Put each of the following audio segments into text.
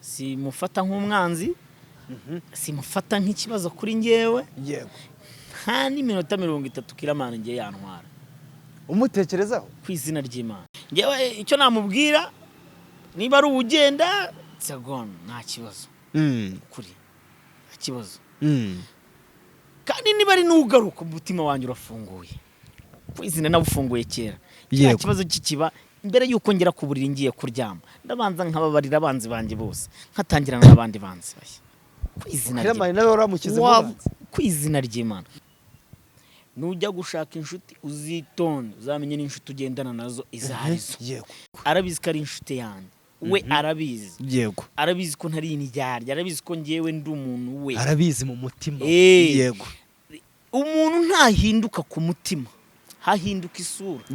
Simufata nk'umwanzi, simufata nk'ikibazo kuri njyewe. Nta n'iminota 30 Killaman ngiye yantwara. Umutekerezaho? Ku izina ry'Imana, njyewe icyo namubwira, niba ari uwugenda, it's a gone, nta kibazo. Kuri nta kibazo. Kandi niba ari n'ugaruka, umutima wanjye urafunguye, ku izina nawufunguye kera. Nta kibazo kikiba. Mbere y'uko ngera ku buriri ngiye kuryama, ndabanza nkababarira abanzi banjye bose, nkatangirana n'abandi banzi bashya, ku izina Killaman nawe waramushyize mu banzi? Ku izina ry'Imana, nujya gushaka inshuti uzitonde, uzamenye n'inshuti ugendana nazo izo arizo. Arabizi ko ari inshuti yanjye, we arabizi. Arabizi ko ntari indyarya, arabizi ko ngewe ndi umuntu we. Arabizi mu mutima. Umuntu ntahinduka ku mutima, hahinduka isura.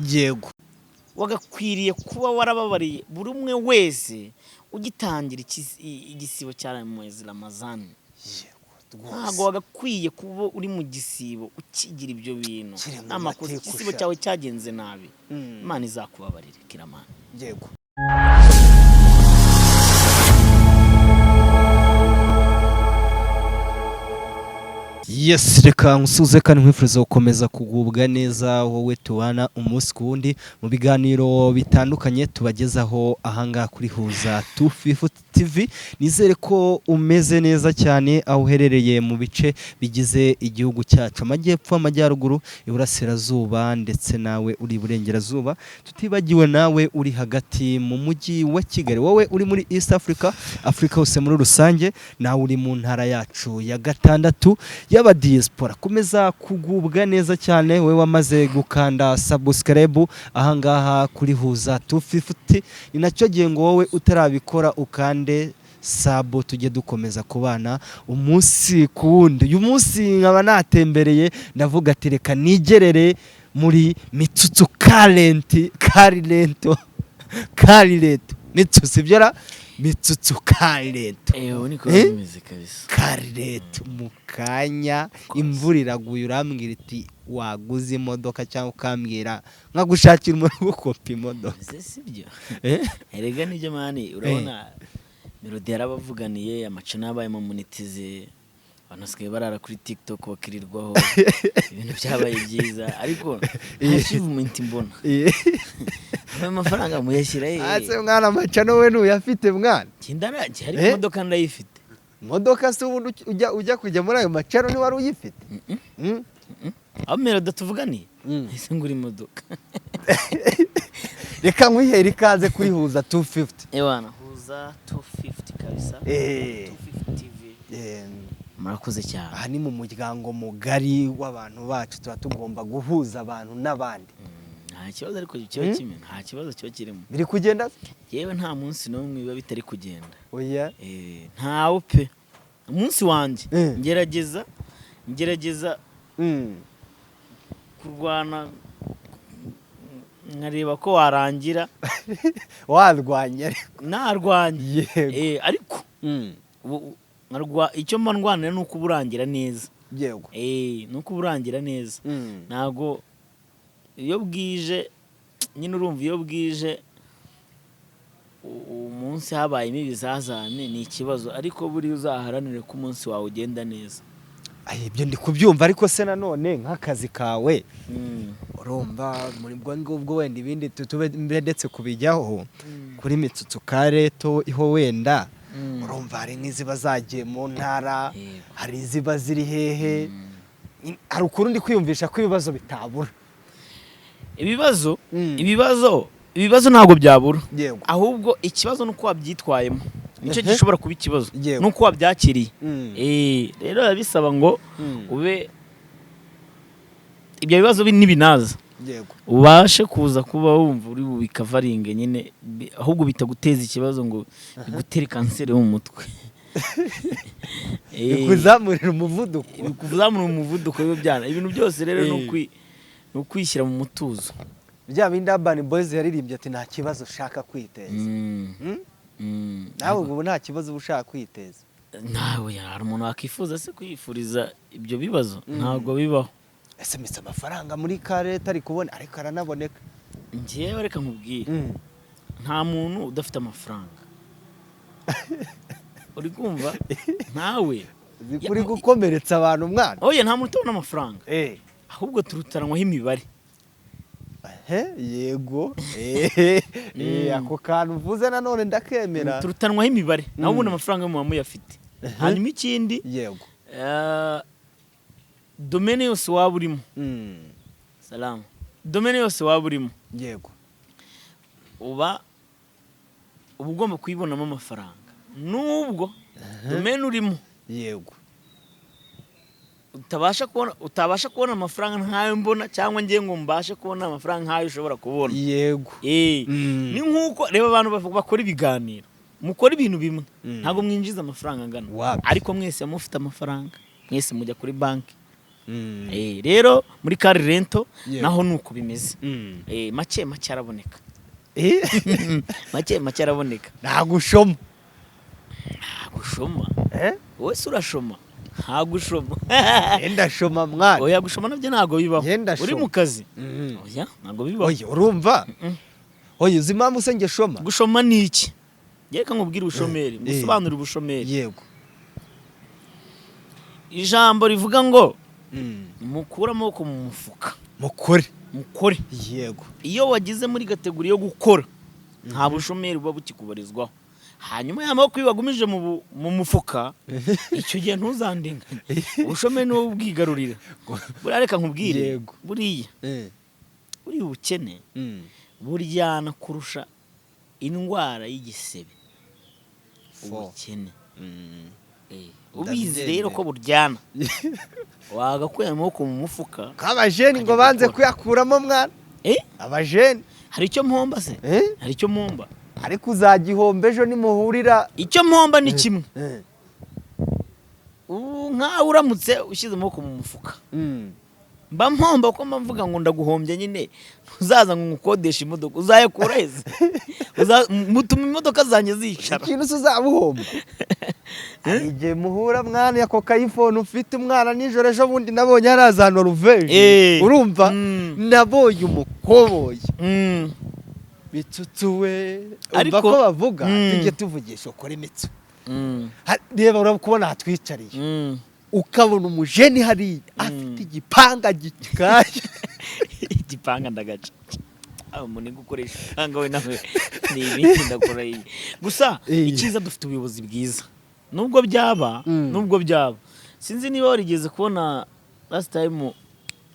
Wagakwiriye kuba warababariye buri umwe wese ugitangira igisibo cya mwezi Ramazani. Ntabwo wagakwiye kuba uri mu gisibo ukigira ibyo bintu. Kiri mu Amakosa mateka igisibo usha. cyawe cyagenze nabi. Imana izakubabarire, Killaman. Yes, reka nsuze kandi nkwifuriza gukomeza kugubwa neza, wowe tubana umunsi ku wundi mu biganiro bitandukanye tubagezaho ahangaha kuri Huza 250 TV. Nizere ko umeze neza cyane aho uherereye mu bice bigize igihugu cyacu: amajyepfo, amajyaruguru, iburasirazuba, ndetse nawe uri iburengerazuba, tutibagiwe nawe uri hagati mu mujyi wa Kigali, wowe uri muri East Africa, Afurika hose muri rusange, nawe uri mu ntara yacu ya gatandatu y'abadiaspora. Komeza kugubwa neza cyane, wowe wamaze gukanda subscribe ahangaha kuri Huza 250. Ni nacyo gihe ngo wowe utarabikora ukande sub, tujye dukomeza kubana umunsi ku wundi. Uyu munsi nkaba natembereye, ndavuga ati reka nigerere muri Mitsutsu Car Car Rental, Car Rental Mitsutsu, sibyo ra? Mitsutsu Car Rental. Ewe, niko Eh? bimeze kabisa. Car Rental, mu kanya imvura iraguye, urambwira iti waguze imodoka, cyangwa ukambwira nkagushakira umuntu ugukopa imodoka. Ese sibyo? Eh? Erega nibyo man, urabona Melody yarabavuganiye, amacana yabaye monetize, abantu basigaye barara kuri TikTok bakirirwaho, ibintu byabaye byiza, ariko nta achievement mbona. Ayo mafaranga muyashyira he? Ase mwana, amacano we ntuyafite mwana? Njye ariko Eh? imodoka ndayifite. Imodoka se ubundi ujya kujya muri ayo macano ntiwari uyifite? Mm? Aho Melody tuvuganiye, ese ngura imodoka. Reka nkwihere ikaze kuri Huza 250. Ewana, Huza 250 kabisa. 250 TV. Murakoze cyane. Aha ni mu muryango mugari w'abantu bacu, tuba tugomba guhuza abantu n'abandi. Nta kibazo, ariko kiba kimwe, nta kibazo kiba kirimo. Biri kugenda se? Yewe, nta munsi n'umwe biba bitari kugenda. Oya. Ntawo pe, umunsi wanjye ngerageza kurwana nkareba ko warangira. Warwanya ariko. Narwanye. Ariko icyo mba ndwanira ni uko uba urangira neza. Ni uko uba urangira neza. Ntabwo iyo bwije nyine, urumva, iyo bwije umunsi habayemo ibizazane ni ikibazo, ariko buriya uzaharanire ko umunsi wawe ugenda neza. Ay, ibyo ndi kubyumva, ariko se nanone nk'akazi kawe, urumva muri bwo ngubwo wenda ibindi tube ndetse kubijyaho kuri Mitsutsu Car Rental iho, wenda urumva hari nk'iziba zagiye mu ntara, hari iziba ziri hehe, hari ukuntu ndi kwiyumvisha ko ibibazo bitabura. Ibibazo, ibibazo ntabwo byabura. Ahubwo ikibazo ni uko wabyitwayemo, nicyo gishobora kuba ikibazo, nuko wabyakiriye. Rero biba bisaba ngo ube ibyo bibazo nibinaza ubashe kuza kuba wumva uri bubikavaringe nyine, ahubwo bitaguteza ikibazo ngo bigutere kanseri yo mu mutwe. Bikuzamurira umuvuduko. Bikuzamura umuvuduko biba byana ibintu byose. Rero ni ni ukwishyira mu mutuzo. Bya bindi Urban Boys yaririmbye ati nta kibazo ushaka kwiteza. Nawe ubu nta kibazo uba ushaka kwiteza? Nawe hari umuntu wakwifuza se kwifuriza ibyo bibazo? Ntabwo bibaho. Ese mitse amafaranga muri Car Rental ari kubona, ariko aranaboneka? Njyewe reka nkubwire, nta muntu udafite amafaranga. Uri kumva ntawe? Uri gukomeretsa abantu, mwana. Oya, nta muntu utabona amafaranga, ahubwo turutanwaho imibare. He, yego. Ako kantu uvuze nanone ndakemera. Turutanwaho imibare, naho ubundi amafaranga muba muyafite. Hanyuma ikindi, domaine yose waba urimo, salamu, domaine yose waba urimo, uba ugomba kuyibonamo amafaranga, nubwo domaine urimo utabasha kubona amafaranga nk'ayo mbona, cyangwa ngiye ngo mbashe kubona amafaranga nk'ayo ushobora kubona. Ni nk'uko reba abantu bakora ibiganiro, mukora ibintu bimwe, ntabwo mwinjiza amafaranga angana, Wapi. ariko mwese mufite amafaranga, mwese mujya kuri banki. Rero muri car rental naho ni uko bimeze. Make make araboneka. Make make araboneka. Ntabwo ushoma. Ntabwo ushoma. Wowe se urashoma? Ntabwo ushoma. Yenda shoma, mwana. Oya, gushoma nabyo ntabwo bibaho. Yenda Uri shoma. mu kazi, oya, ntabwo bibaho. Oya, urumva, oya, uzi impamvu se njye shoma? Gushoma ni iki? Reka nkubwire ubushomeri, ngusobanurire ubushomeri. Ijambo rivuga ngo mukure amaboko mu mufuka, mukore, mukore. Iyo wagize muri catégorie yo gukora, nta bushomeri buba bukikubarizwaho. Hanyuma ya maboko iyo wagumije mu mufuka, icyo gihe ntuzandenganye, ubushomeri ni wowe ubwigarurira. Buriya reka nkubwire, buriya buriya ubukene buryana kurusha indwara y'igisebe. Ubukene. Ubizi rero ko buryana, wagakuye amaboko mu mufuka K'abajeni ngo ukajya banze gukora. kuyakuramo, mwana. Abajeni. Hari icyo mpomba se? Hari icyo mpomba? Ariko uzagihomba ejo nimuhurira. Icyo mpomba ni kimwe. Ubu nkawe uramutse ushyize amaboko mu mufuka, mba mpomba, kuko mba mvuga ngo ndaguhombye nyine. Ntuzaza ngo ngukodeshe imodoka, uzayakura heza? Mutuma imodoka zanjye zicara. Ikintu se uzaba uhomba, hari igihe muhura, mwana, ako kayifone ufite, umwana. Nijoro ejo bundi nabonye haraza Noruveje, urumva, nabonye umukoboyi bitsutsuwe, umva ko bavuga, tujye tuvugisha ukora imitsu. Reba, urabona hatwicariye, ukabona umujeni hariya afite igipanga gikaye. Igipanga ndagaca. Aho umuntu uri gukoresha igipanga we nawe ni ibindi, ndakora iyi gusa. Icyiza dufite ubuyobozi bwiza, nubwo byaba, nubwo byaba, sinzi niba warigeze kubona last time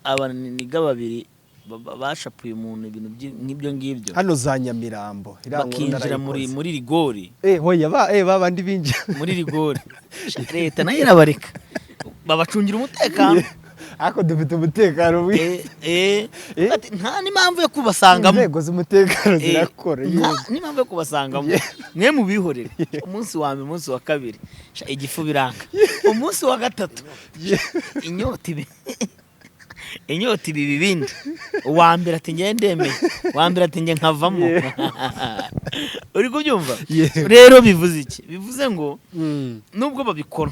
abaniga babiri bashapuye umuntu ibintu nk'ibyo ngibyo, Hano za Nyamirambo iriya nkuru bakinjira muri narayikoze. muri rigori. Hoya, ba babandi binjira Muri rigori. Leta nayo irabareka, babacungira umutekano. Ariko dufite umutekano mwiza. Ati, nta n'impamvu yo kubasangamo. Inzego z'umutekano zirakora. Nta n'impamvu yo kubasangamo, mwe mubihorere. Umunsi wa mbere, umunsi wa kabiri, sha, igifu biranga. Umunsi wa gatatu, inyota ibi ibindi. Uwa mbere ati: "Ngewe ndemeye." Uwa mbere ati: "Nge nkavamo." Uri kubyumva? Yego. Rero bivuze iki? Bivuze ngo nubwo babikora,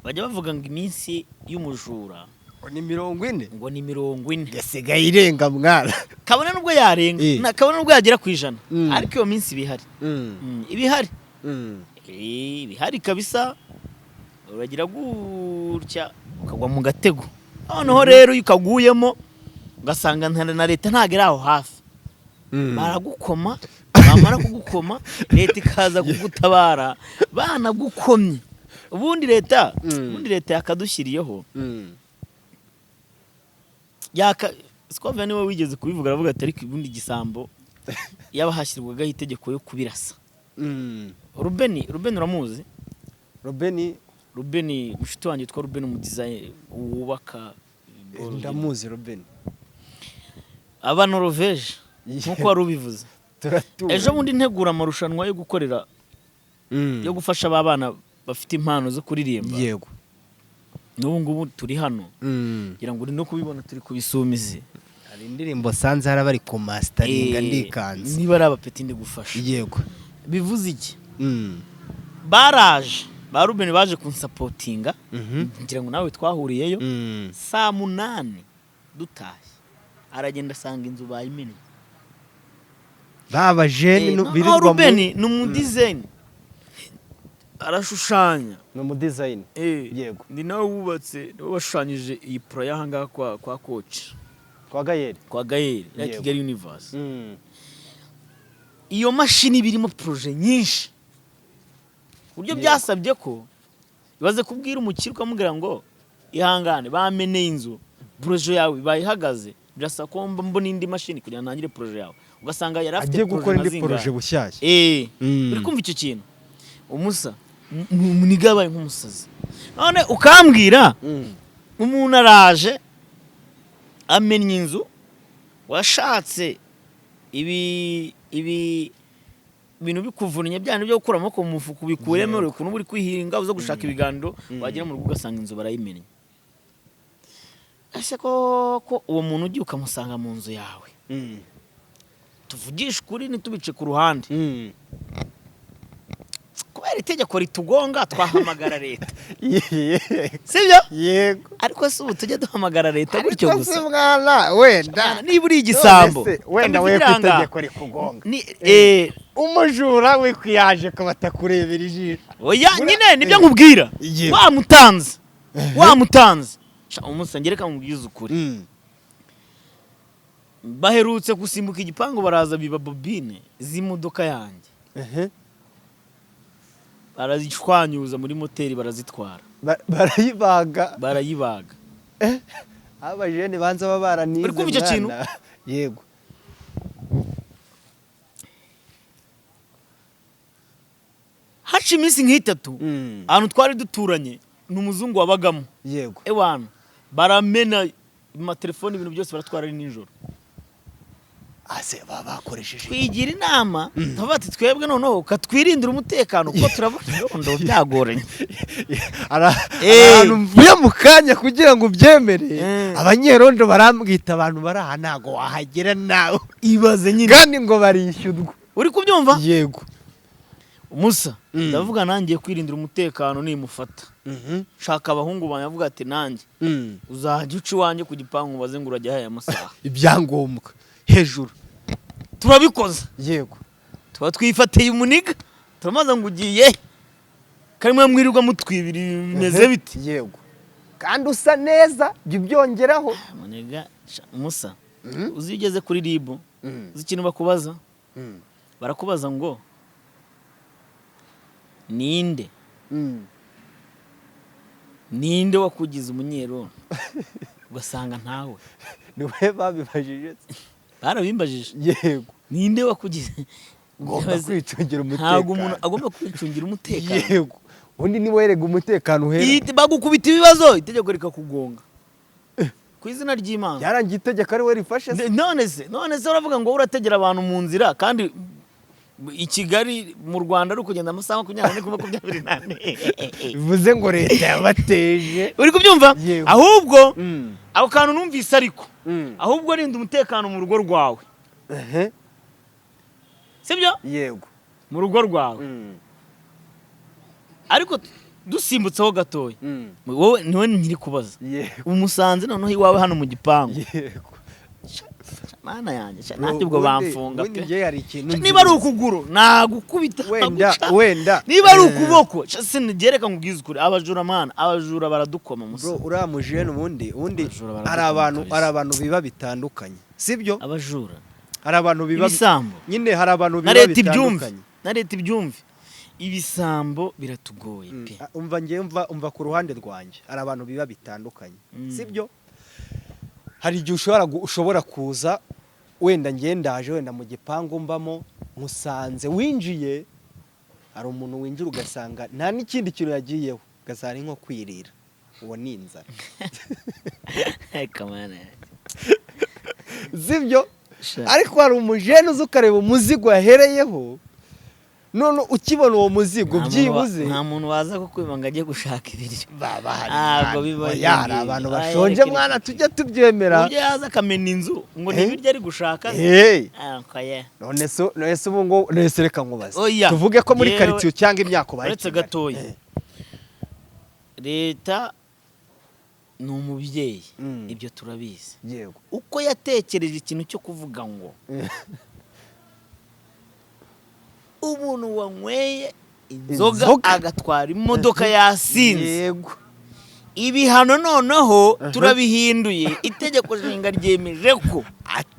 bajya bavuga ngo iminsi y'umujura Ni 40. ngo ni 40. Yasigaye irenga, mwana. Kabone nubwo yarenga, kabone nubwo yagera ku 100, ariko iyo minsi iba ihari. Iba ihari. Iba ihari kabisa. Uragira gutya ukagwa mu gatego. Noneho rero iyo ukaguyemo, ugasanga na leta ntabwo iri aho hafi, baragukoma. Bamara kugukoma, leta ikaza kugutabara banagukomye. Ubundi leta yakadushyiriyeho yaka Scovia niwe wigeze kubivuga, aravuga ati: "Ariko ubundi igisambo yaba hashyirwagaho itegeko yo kubirasa." Rubeni uramuzi? Robeni? Rubeni, mushuti wanjye witwa Rubeni, umudesigner wubaka. Ndamuzi Robeni. Aba Norvege nk'uko wari ubivuze. Turatura. Ejo bundi ntegura amarushanwa yo gukorera, yo gufasha aba bana bafite impano zo kuririmba. N'ubu ngubu turi hano, ngira ngo uri no kubibona, turi kubisumizi. Hari indirimbo sanze hari bari kumasitaringa, ndikanze. Niba ari abapeti ndi gufasha. Bivuze iki? Baraje, ba Rubeni baje kunsapotinga. Ngira ngo nawe twahuriyeyo. Saa 8 dutashye, aragenda asanga inzu bayimennye. Baba jeni Noneho birirwa Rubeni ni umudesigner. Arashushanya. Ni umu designer. Yego. Ni nawe wubatse, niwe washushanyije iyi plan y'ahangaha kwa coach. Kwa Gayeri. Kwa Gayeri ya Kigali Universe. Iyo mashini iba irimo projet nyinshi, ku buryo byasabye ko ibaze kubwira umukire ukamubwira ngo ihangane, bameneye inzu, projet yawe ibaye ihagaze, birasaba ko mbona indi mashini kugira ngo ntangire projet yawe, ugasanga yari afite Agiye gukora projet nka indi projet zingahe. bushyashya. Uri kumva icyo kintu, umusa muniga yabaye nk'umusazi, none ukambwira umuntu araje amennye inzu, washatse ibi bintu bikuvunnye, bya byo gukura amaboko mu mufuka ubikuremo, ukuntu uba uri kwihinga uza gushaka ibiganiro, wagera mu rugo ugasanga inzu barayimennye. Ese koko uwo muntu ugiye ukamusanga mu nzu yawe, tuvugishe ukuri, ntitubice ku ruhande, kubera itegeko ritugonga twahamagara leta, sibyo? Yego. Ariko si ubu tujye duhamagara leta gutyo Ariko se gusa? mwana, wenda Niba uri igisambo, None se, wenda we kambivugira ku aha ngaha. itegeko rikugonga, Ni umujura we kwiyaje ko batakurebera ijisho? Oya, nyine nibyo nkubwira. Wamutanze, wamutanze. Sha, umunsi ngereka mubwize ukuri, baherutse gusimbuka igipangu, baraza biba bobine z'imodoka yanjye, barazishwanyuza muri moteri, barazitwara. Barayibaga? Barayibaga. Abajene banza baba baranize. Uri kumva icyo kintu? Mwana. Yego. Haca iminsi nk'itatu, ahantu twari duturanye ni umuzungu wabagamo. Ewana, baramena amatelefoni, ibintu byose baratwara, ari nijoro. Ase baba bakoresheje Twigira inama, tuvuga ati twebwe noneho katwirindira umutekano, kuko turabona irondo byagoranye. Ahantu mvuye mu kanya kugira ngo ubyemere, abanyerondo barambwita, abantu bari aha ntago wahagera nawe. Ibaze nyine. Kandi ngo barishyurwa. Uri kubyumva? Yego. Musa, ndavuga nanjye kwirindira umutekano, nimufata shaka abahungu banjye, avuga ati nanjye uzajya uca iwanjye ku gipangu ubaze ngo urajya aya masaha. Ibyangombwa hejuru. Turabikoza. Tuba twifatiye umuniga, turamaze ngo ugiye karimwe mwirirwa mutwibira, bimeze bite? Yego, kandi usa neza, jya ubyongeraho. Muniga sha, Musa, uzi iyo ugeze kuri RIB, uzi ikintu bakubaza? Barakubaza ngo ninde ninde wakugize umunyerondo, ugasanga ntawe. Niwe babibajije se? Barabimbajije. Ninde wakugize? Ngomba kwicungira Ntabwo umuntu umutekano. agomba kwicungira umutekano. Yego, undi niwe werega umutekano uhera. Bagukubita ibibazo, itegeko rikakugonga ku izina ry'Imana. Byarangiye itegeko ari we rifashe se? None se uravuga ngo urategera abantu mu nzira, kandi i Kigali mu Rwanda ari ukugenda amasaha 24 kuri 24? Bivuze ngo leta yabateje. Uri kubyumva? Yego. Ahubwo ako kantu numvise, ariko ahubwo rinda umutekano mu rugo rwawe, sibyo? Yego. Mu rugo rwawe. Ariko dusimbutseho gatoya, wowe niwe nkiri kubaza. Umusanze noneho iwawe hano mu gipangu. Mana yanjye, sha, nanjye ubwo bamfunga Ubundi pe. njye hari ikintu Sha, nzi niba ari neza. ukuguru nagukubita, Wenda nkaguca. wenda Niba ari ukuboko, sha, sinigereka nkubwize ukuri, abajura mana, abajura baradukoma, musa. Bro, uriya mujene ubundi Abajura baradukoma hari abantu kabisa. hari abantu biba bitandukanye, sibyo? Abajura. Hari abantu biba Ibisambo. nyine, hari abantu Na biba leta ibyumve. bitandukanye. Na leta ibyumve, ibisambo biratugoye pe. Ah, umva, njye umva ku ruhande rwanjye, hari abantu biba bitandukanye, sibyo? Hari igihe ushobora kuza, wenda njye ndaje, wenda mu gipangu mbamo musanze winjiye, hari umuntu winjira ugasanga nta n'ikindi kintu yagiyeho, ugasanga ni nko kwirira, uwo ni inzara. Kamana. Sibyo? Sha. Ariko hari umujene uza ukareba umuzigo yahereyeho, none ukibona uwo muzigo Nta muntu byibuze nta muntu waza kukwiba ngo ajye gushaka ibiryo. Baba hari Ntabwo mwana. biba. Oya, hari Ibyo abantu ngibyo. bashonje. Aya, reka Mwana, reka. tujya tubyemera. Uburyo yaza akamena inzu ngo ni ibiryo ari gushaka se? Hey. Ah, oya. None se ubu ngo none se reka nkubaze, Oya. tuvuge ko muri Yewe. karitsiye cyangwa imyaka ubaye Uretse i Kigali. gatoya. Leta ni umubyeyi, ibyo turabizi. Uko yatekereje ikintu cyo kuvuga ngo umuntu wanyweye inzoga, Inzoga. agatwara imodoka yasinze. Ibihano noneho turabihinduye, itegeko nshinga ryemeje ko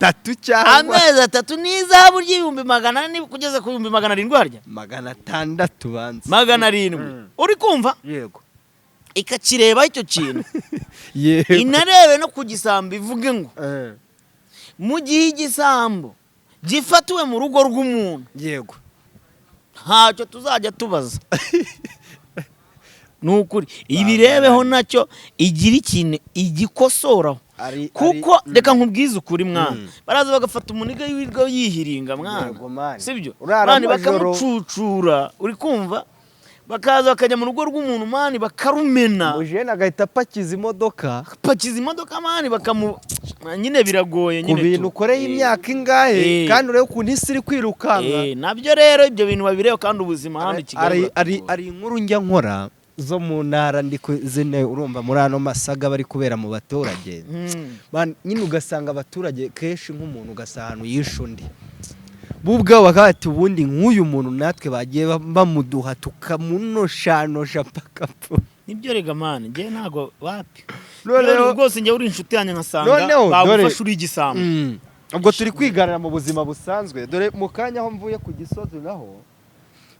3 cyangwa amezi 3 n'izahabu ry'ibihumbi 400 kugeza ku 700,000 harya? 600 banza. 700, uri kumva? Yego. Ikakireba icyo kintu, inarebe no ku gisambo, ivuge ngo mu gihe igisambo gifatiwe mu rugo rw'umuntu, ntacyo tuzajya tubaza. Ni ukuri, ibirebeho nacyo igira ikintu igikosoraho, kuko reka nkubwize ukuri mwana, baraza bagafata umuniga wirirwa yihiringa mwana, Yego, man. sibyo? Urara Mani, amajoro. bakamucucura, uri kumva? Bakaza bakajya mu rugo rw'umuntu man, bakarumena. Umujene agahita apakiza imodoka. Pakiza imodoka man, bakamu nyine biragoye Ku nyine bintu tu. ukoreye imyaka ingahe, kandi urebe ukuntu isi iri kwirukanka. Nabyo rero ibyo bintu babireba, kandi ubuzima hano i Kigali buratugora. Ari inkuru njya nkora zo mu ntara, ndi zine, urumva muri ano masaga bari kubera mu baturage. Man, nyine ugasanga abaturage kenshi, nk'umuntu ugasanga ahantu yishe undi, bo ubwabo bakaba bati ubundi nk'uyu muntu natwe bagiye bamuduha tukamunoshanosha mpaka apfa. Nibyo rega man, njye ntago wapi. Noneho- Rero rwose njye uri inshuti yanjye nkasanga Noneho, dore- bagufasha uri igisambo. Ubwo turi kwiganira mu buzima busanzwe. Dore mu kanya aho mvuye ku Gisozi naho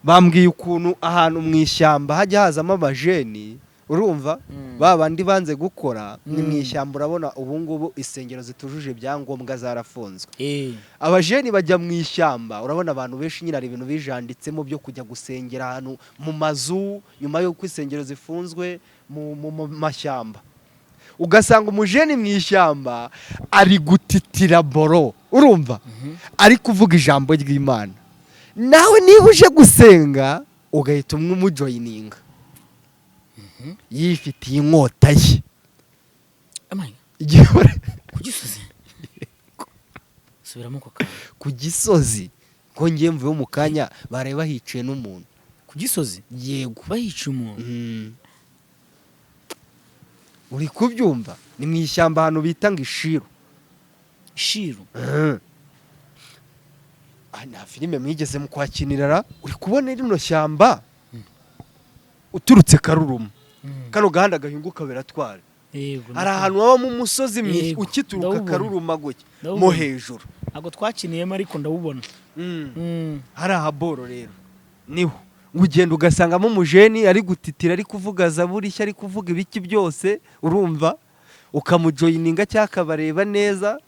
bambwiye ukuntu ahantu mu ishyamba hajya hazamo abajeni, urumva, ba bandi banze gukora. Ni mu ishyamba, urabona ubu ngubu insengero zitujuje ibyangombwa zarafunzwe. Abajeni bajya mu ishyamba, urabona abantu benshi nyine hari ibintu bijanditsemo byo kujya gusengera ahantu mu mazu nyuma y'uko insengero zifunzwe mu mashyamba. Ugasanga umujeni mu ishyamba ari gutitira boro, urumva, ari kuvuga ijambo ry'Imana, nawe niba uje gusenga ugahita umwe umujoyininga yifitiye inkota ye. Amaye, Igihe ku Gisozi? Subiramo ako kantu. Ku Gisozi, ko ngiye mvuye mu kanya bareba hiciye n'umuntu. Ku Gisozi? Yego. Bahica umuntu? Uri kubyumva? Ni mu ishyamba ahantu bita ngo Ishiru. Ishiru? Ah, nta filime mwigeze mu kwakinira ra? Uri kubona rino shyamba uturutse Karuruma, kano gahanda gahinguka biratwara, hari ahantu habamo umusozi ukituruka Ndawubona. Karuruma gutya Ndawubona. mo hejuru. Ntabwo twakiniyemo, ariko ndawubona. Hari ahaboro rero niho ugenda ugasangamo umujeni ari gutitira, ari kuvuga zaburishya, ari kuvuga ibiki byose, urumva, ukamujoyininga cyangwa akabareba neza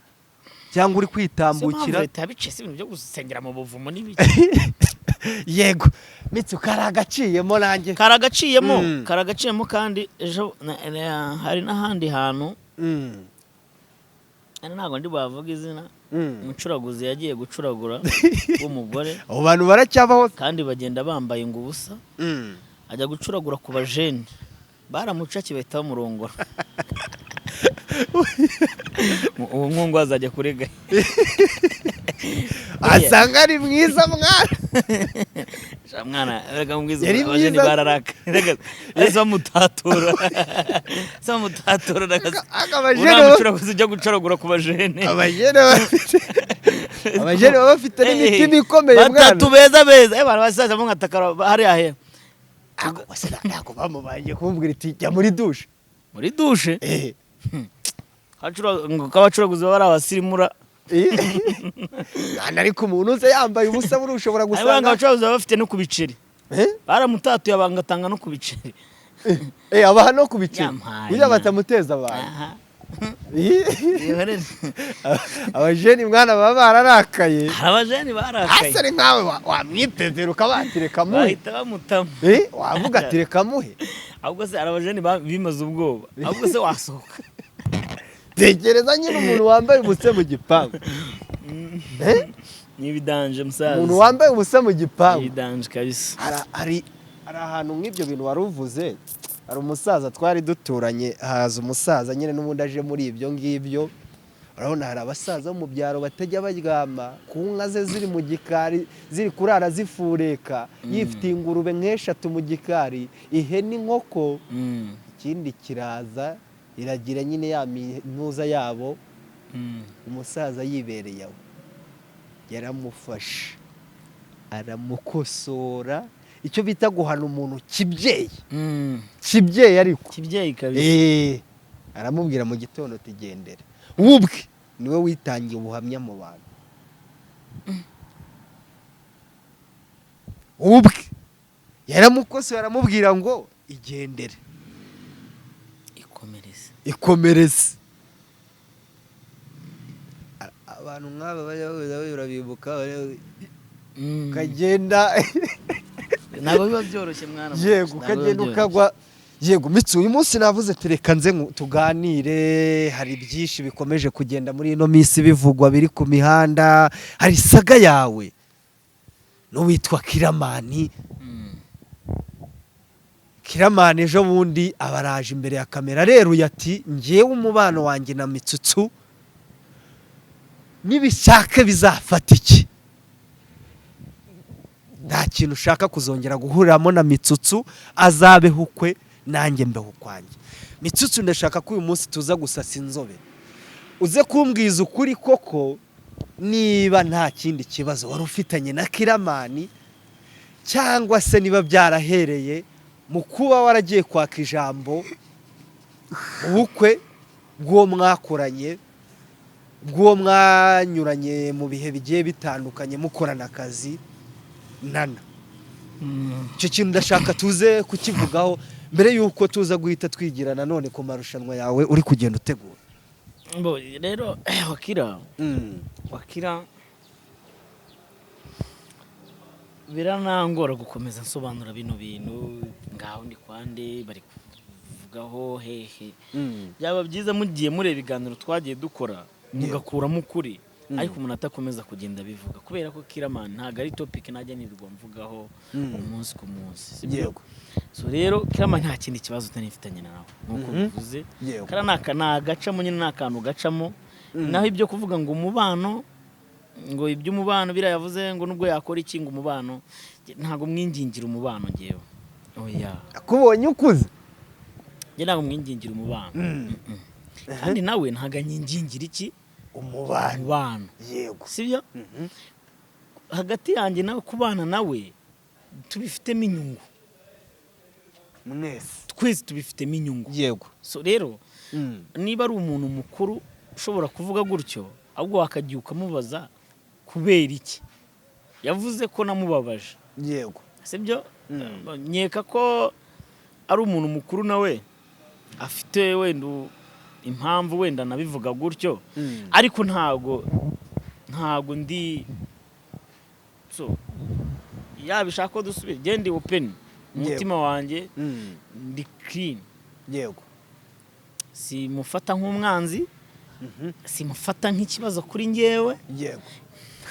cyangwa uri Siyo mpamvu kwitambukira. leta yabice, si ibintu byo gusengera mu buvumo n'ibiki. Yego, mitsi kari agaciyemo nanjye. Karagaciyemo. Karagaciyemo, kandi ejo hari n'ahandi hantu, ari ntabwo ndi buhavuge izina, umucuraguzi yagiye gucuragura w'umugore. Abo bantu baracyabaho. Kandi bagenda bambaye ngo ubusa. Ajya gucuragura ku bajeni, baramucakiye bahita bamurongora. Uwo nkungu azajya kurega. Asanga ari mwiza mwana. Sha mwana, reka mubwize, Yari abajeni mwiza. bararaka. Reka bahise bamutatura, bahise bamutatura. Aka abajeni uriya mucuraguzi ujya gucuragura ku bajene. Abajeni baba bafite n'imitima ikomeye mwana. Batatu beza beza, abantu basaza mwatakara hariya he. Ako bose ntabwo bamubanje kumubwira iti jya muri dushe? Muri dushe. Ngo ko abacuraguzi baba ari abasirimura. Mwana, ariko umuntu uze yambaye ubusa buriya ushobora Ariko ngo gusanga abacuruzi baba bafite no ku biceri. Eh? Baramutatuye, bangatanga no ku biceri. Eh, abaha no ku biceri Yampaye. kugira batamuteza abantu. Aha. Eh. Abajeni mwana baba bararakaye. Hari abajeni barakaye. Asa ari nkawe wamwipevera ukaba reka muhe. Bahita bamutama. Eh, wavuga ati reka muhe. Ahubwo se hari abajeni bimaze ubwoba, ahubwo se wasohoka. Tekereza nyine umuntu wambaye ubusa mu gipangu. Eh? Ni ibidanje musaza. Umuntu wambaye ubusa mu gipangu. Ibidanje kabisa. Hari ahantu nk'ibyo bintu wari uvuze, hari umusaza twari duturanye, haza umusaza nyine n'ubundi aje muri ibyo ngibyo. Urabona hari abasaza bo mu byaro batajya baryama ku nka ze ziri mu gikari, ziri kurara zifureka, yifitiye ingurube nk'eshatu mu gikari, ihene, inkoko, ikindi kiraza iragira nyine ya mintuza yabo. Umusaza yibereye aho, yaramufashe aramukosora. Icyo bita guhana umuntu kibyeyi, kibyeyi ariko. Kibyeyi kabisa. Aramubwira mu gitondo tugendere. We ubwe niwe witangiye ubuhamya mu bantu ubwe, yaramukosoye, aramubwira ngo igendere. Ikomereze. Ikomereze. Abantu nk'aba bajya bahuza, urabibuka, ukagenda. Ntabwo biba byoroshye, mwana. Yego. Ntabwo biba Ukagenda byoroshye. ukagwa. Yego Mitsi, uyu munsi navuze ati reka nze tuganire. Hari byinshi bikomeje kugenda muri ino minsi bivugwa, biri ku mihanda. Hari saga yawe n'uwitwa Kiramani. Kiramani ejo bundi abaraje imbere ya kamera, areruye ati: "Ngewe umubano wanjye na Mitsutsu nibishake bizafata iki, nta kintu ushaka kuzongera guhuriramo na Mitsutsu, azabeho ukwe, nanjye mbeho ukwanjye." Mitsutsu, ndashaka ko uyu munsi tuza gusasa inzobe, uze kumbwiza ukuri koko niba nta kindi kibazo wari ufitanye na Kiramani, cyangwa se niba byarahereye mu kuba waragiye kwaka ijambo mu bukwe bw'uwo mwakoranye, bw'uwo mwanyuranye mu bihe bigiye bitandukanye mukorana akazi nana. Icyo kintu ndashaka tuze kukivugaho mbere y'uko tuza guhita twigira nanone ku marushanwa yawe uri kugenda utegura. Bo, rero wakira wakira biranangora gukomeza nsobanura bino bintu. Ngaho ndi kwande bari kuvugaho hehe? Byaba byiza mugiye mureba ibiganiro twagiye dukora, mugakuramo ukuri, ariko umuntu atakomeza kugenda abivuga, kubera ko Kiramani ntabwo ari topic najya nirirwa mvugaho umunsi ku munsi, sibyo? Yego. So rero Kiramani nta kindi kibazo utari mfitanye nawe nk'uko bivuze. Kariya ni agacamo nyine, ni akantu gacamo. Naho ibyo kuvuga ngo umubano, ngo iby'umubano biriya yavuze, ngo nubwo yakora iki, ngo umubano, ntabwo mwingingira umubano ngewe, oya. Akubonye ukuze. Njye ntabwo mwingingira umubano. Kandi nawe ntabwo anyingingira iki? Umubano. Umubano. Sibyo? Hagati yanjye nawe, kubana nawe tubifitemo inyungu. Mwese. Twese tubifitemo inyungu. So rero niba ari umuntu mukuru ushobora kuvuga gutyo, ahubwo wakagiye ukamubaza kubera iki yavuze ko namubabaje. Sibyo? Nkeka ko ari umuntu mukuru, nawe afite wenda impamvu wenda nabivuga gutyo. Ariko ntago ndi so yabishaka ko dusubira, genda open umutima wanjye, ndi clean. Simufata nk'umwanzi, simufata nk'ikibazo kuri njyewe.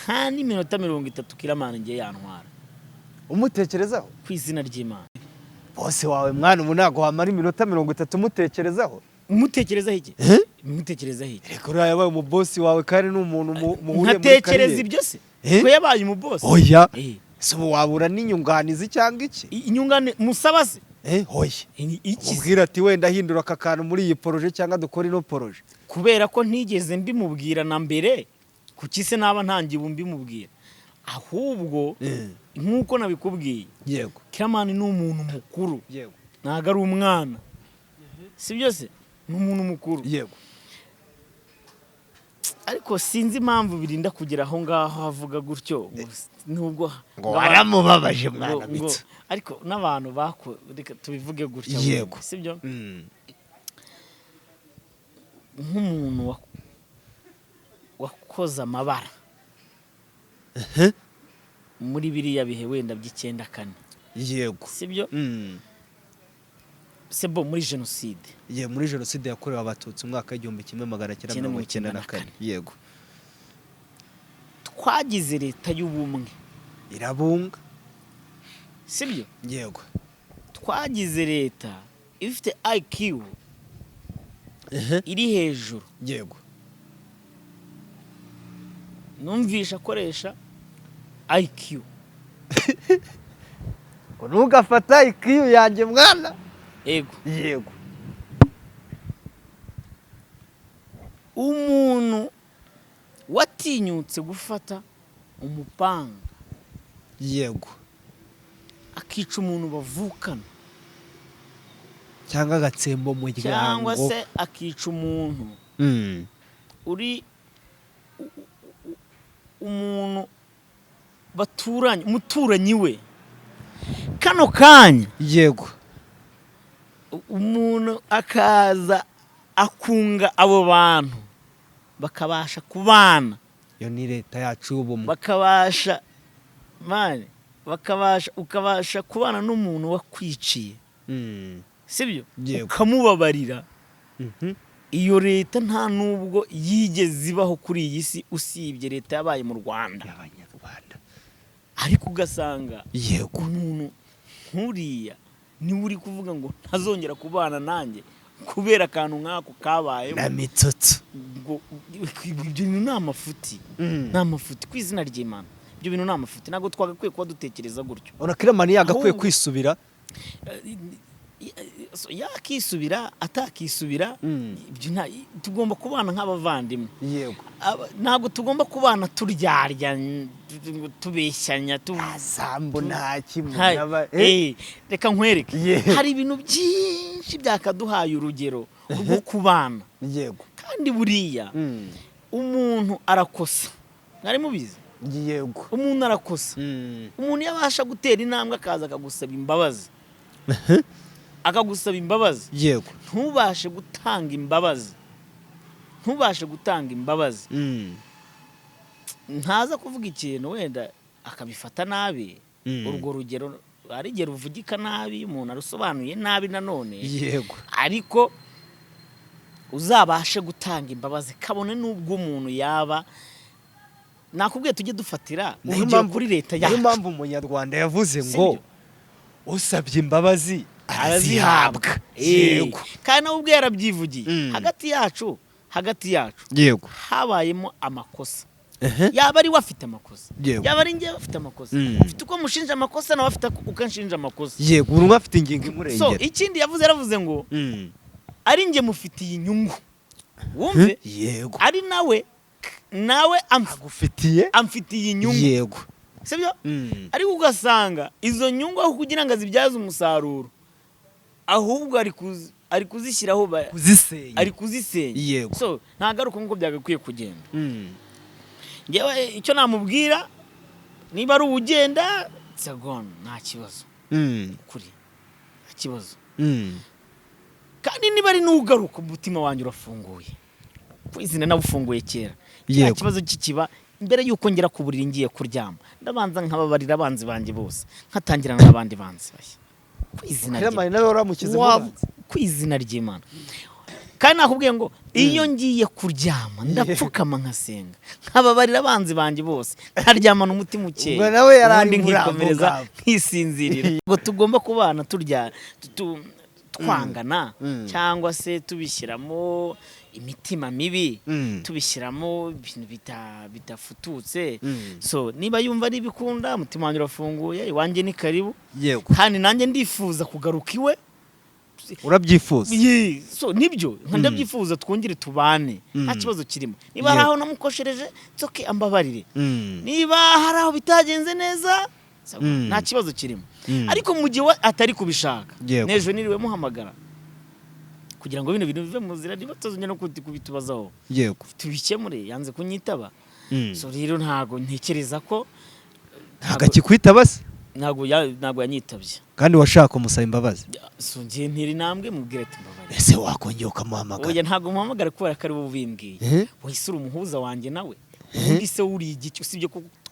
Nta n'iminota 30 Kiramani ngiye yantwara. Umutekerezaho? Ku izina ry'Imana. Bose wawe mwana, ubu ntabwo wamara iminota 30 umutekerezaho. Umutekerezaho iki? Umutekerezaho iki? Reka, uriya yabaye umubosi wawe kandi ni umuntu muhuriye muri Nkatekereza career. ibyo se? Eh? Ko yabaye umubosi? Oya. Eh. Si ubu wabura n'inyunganizi cyangwa iki? Inyungane musaba se? Oya. Iki se? Ubwira ati wenda hindura aka kantu muri iyi projet, cyangwa dukore ino projet. Kubera ko ntigeze mbimubwira na mbere, kuki se naba ntangiye ubu mbimubwira? Ahubwo nk'uko nabikubwiye, Kiramani ni umuntu mukuru. Ntabwo ari umwana, si byo se? Ni umuntu mukuru. Ariko sinzi impamvu birinda kugera aho ngaho avuga gutyo nubwo Ngo waramubabaje, mwana. Mitsi. Ariko n'abantu bako, reka tubivuge gutya, si byo? Nk'umuntu wakoze amabara muri biriya bihe wenda by'94, si byo? Sebo muri jenoside. Ye, muri jenoside yakorewe Abatutsi umwaka w'1994. Yego. Twagize leta y'ubumwe. Irabunga. Si byo? Yego. Twagize leta ifite IQ iri hejuru. Numvisha akoresha IQ. Ngo ntugafata IQ yanjye, mwana. Yego. Umuntu watinyutse gufata umupanga Akica umuntu bavukana, cyangwa agatsemba umuryango, cyangwa se akica umuntu uri umuntu baturanye, umuturanyi we kano kanya, umuntu akaza akunga abo bantu bakabasha kubana. Iyo ni leta yacu y'ubumwe. Bakabasha mani, bakabasha, ukabasha kubana n'umuntu wakwiciye, sibyo? Yego. Ukamubabarira. Iyo leta nta nubwo yigeze ibaho kuri iyi si, usibye leta yabaye mu Rwanda. Y'abanyarwanda. Ariko ugasanga umuntu nk'uriya niwe uri kuvuga ngo ntazongera kubana nanjye kubera akantu nk'ako kabayeho. Na mitsotso. Ngo ibyo bintu ni amafuti, ni amafuti ku izina ry'Imana. Ibyo bintu ni amafuti, ntabwo twagakwiye kuba dutekereza gutyo. Urabona Killaman yagakwiye Ahubwo- kwisubira. So, yakisubira atakisubira, ibyo tugomba kubana nk'abavandimwe. Ntabwo tugomba kubana turyarya, tubeshyanya Sambo nta kimwe. Reka nkwereke, hari ibintu byinshi byakaduhaye urugero rwo kubana. Kandi buriya umuntu arakosa, mwari mubizi? Yego. Umuntu arakosa. Umuntu iyo abasha gutera intambwe akaza akagusaba imbabazi, akagusaba imbabazi, ntubashe gutanga imbabazi, ntubashe gutanga imbabazi, ntaza kuvuga ikintu wenda akabifata nabi. Urwo rugero hari igihe ruvugika nabi, umuntu arusobanuye nabi nanone. Ariko uzabashe gutanga imbabazi kabone n'ubwo umuntu yaba, nakubwiye tujye dufatira Niyo urugero mpamvu- kuri leta niyo yacu. mpamvu umunyarwanda yavuze Si ngo byo? usabye imbabazi arazihabwa. Kandi nawe ubwe yarabyivugiye. Hagati yacu habayemo amakosa. Yaba ari we afite amakosa, yaba ari njyewe afite amakosa, mfite uko mushinja amakosa, nawe afite uko anshinja amakosa. Yego, buri umwe afite ingingo So imurengera. ikindi yavuze, yaravuze ngo ari njye mufitiye inyungu, wumve, ari nawe agufitiye amfitiye inyungu, sibyo? Ariko ugasanga izo nyungu aho kugira ngo azibyaze umusaruro, ahubwo ari kuzishyiraho kuzisenya. Ari kuzisenya. So ntagaruka nk'uko byagakwiye kugenda. Njyewe icyo namubwira, niba ari uwugenda, it's a gone, nta kibazo. Ukuri, nta kibazo. Kandi niba ari n'ugaruka, umutima wanjye urafunguye, ku izina nawufunguye kera. Nta kibazo kikiba. Mbere y'uko ngera ku buriri ngiye kuryama, ndabanza nkababarira abanzi banjye bose, nkatangirana n'abandi banzi bashya, ku izina Killaman nawe waramukize mu banzi. Ku izina ry'Imana. Kandi nakubwiye ngo iyo ngiye kuryama ndapfukama nkasenga, nkababarira abanzi banjye bose, nkaryamana umutima ukeye, Ubwo nawe yari ari ubundi muri abo nkikomereza, ngabo. nkisinzirira. Ngo tugomba kubana turya twangana, cyangwa se tubishyiramo imitima mibi, tubishyiramo ibintu bidafututse. So niba yumva ari ibikunda, umutima wanjye urafunguye, iwanjye ni karibu. Kandi nanjye ndifuza kugaruka iwe. Urabyifuza? So nibyo, nka ndabyifuza, twongere tubane, nta kibazo kirimo. Niba hari aho namukoshereje, nsoke ambabarire. Niba hari aho bitagenze neza, so, nta kibazo kirimo. Ariko mu gihe we atari kubishaka, n'ejo niriwe muhamagara kugira ngo bino bintu bive mu nzira, niba tuzongera no kubitubazaho, tubikemure, yanze kunyitaba. So rero ntago ntekereza ko Ntabwo akikwitaba se? Ntabwo yanyitabye. Kandi washaka kumusaba imbabazi? So ngiye ntera intambwe mubwira ati mbabarira. Ese wakongera ukamuhamagara? Oya, ntabwo muhamagara kubera ko ari wowe ubimbwiye. Wahise uri umuhuza wanjye nawe. Ubundi se uri igiki, usibye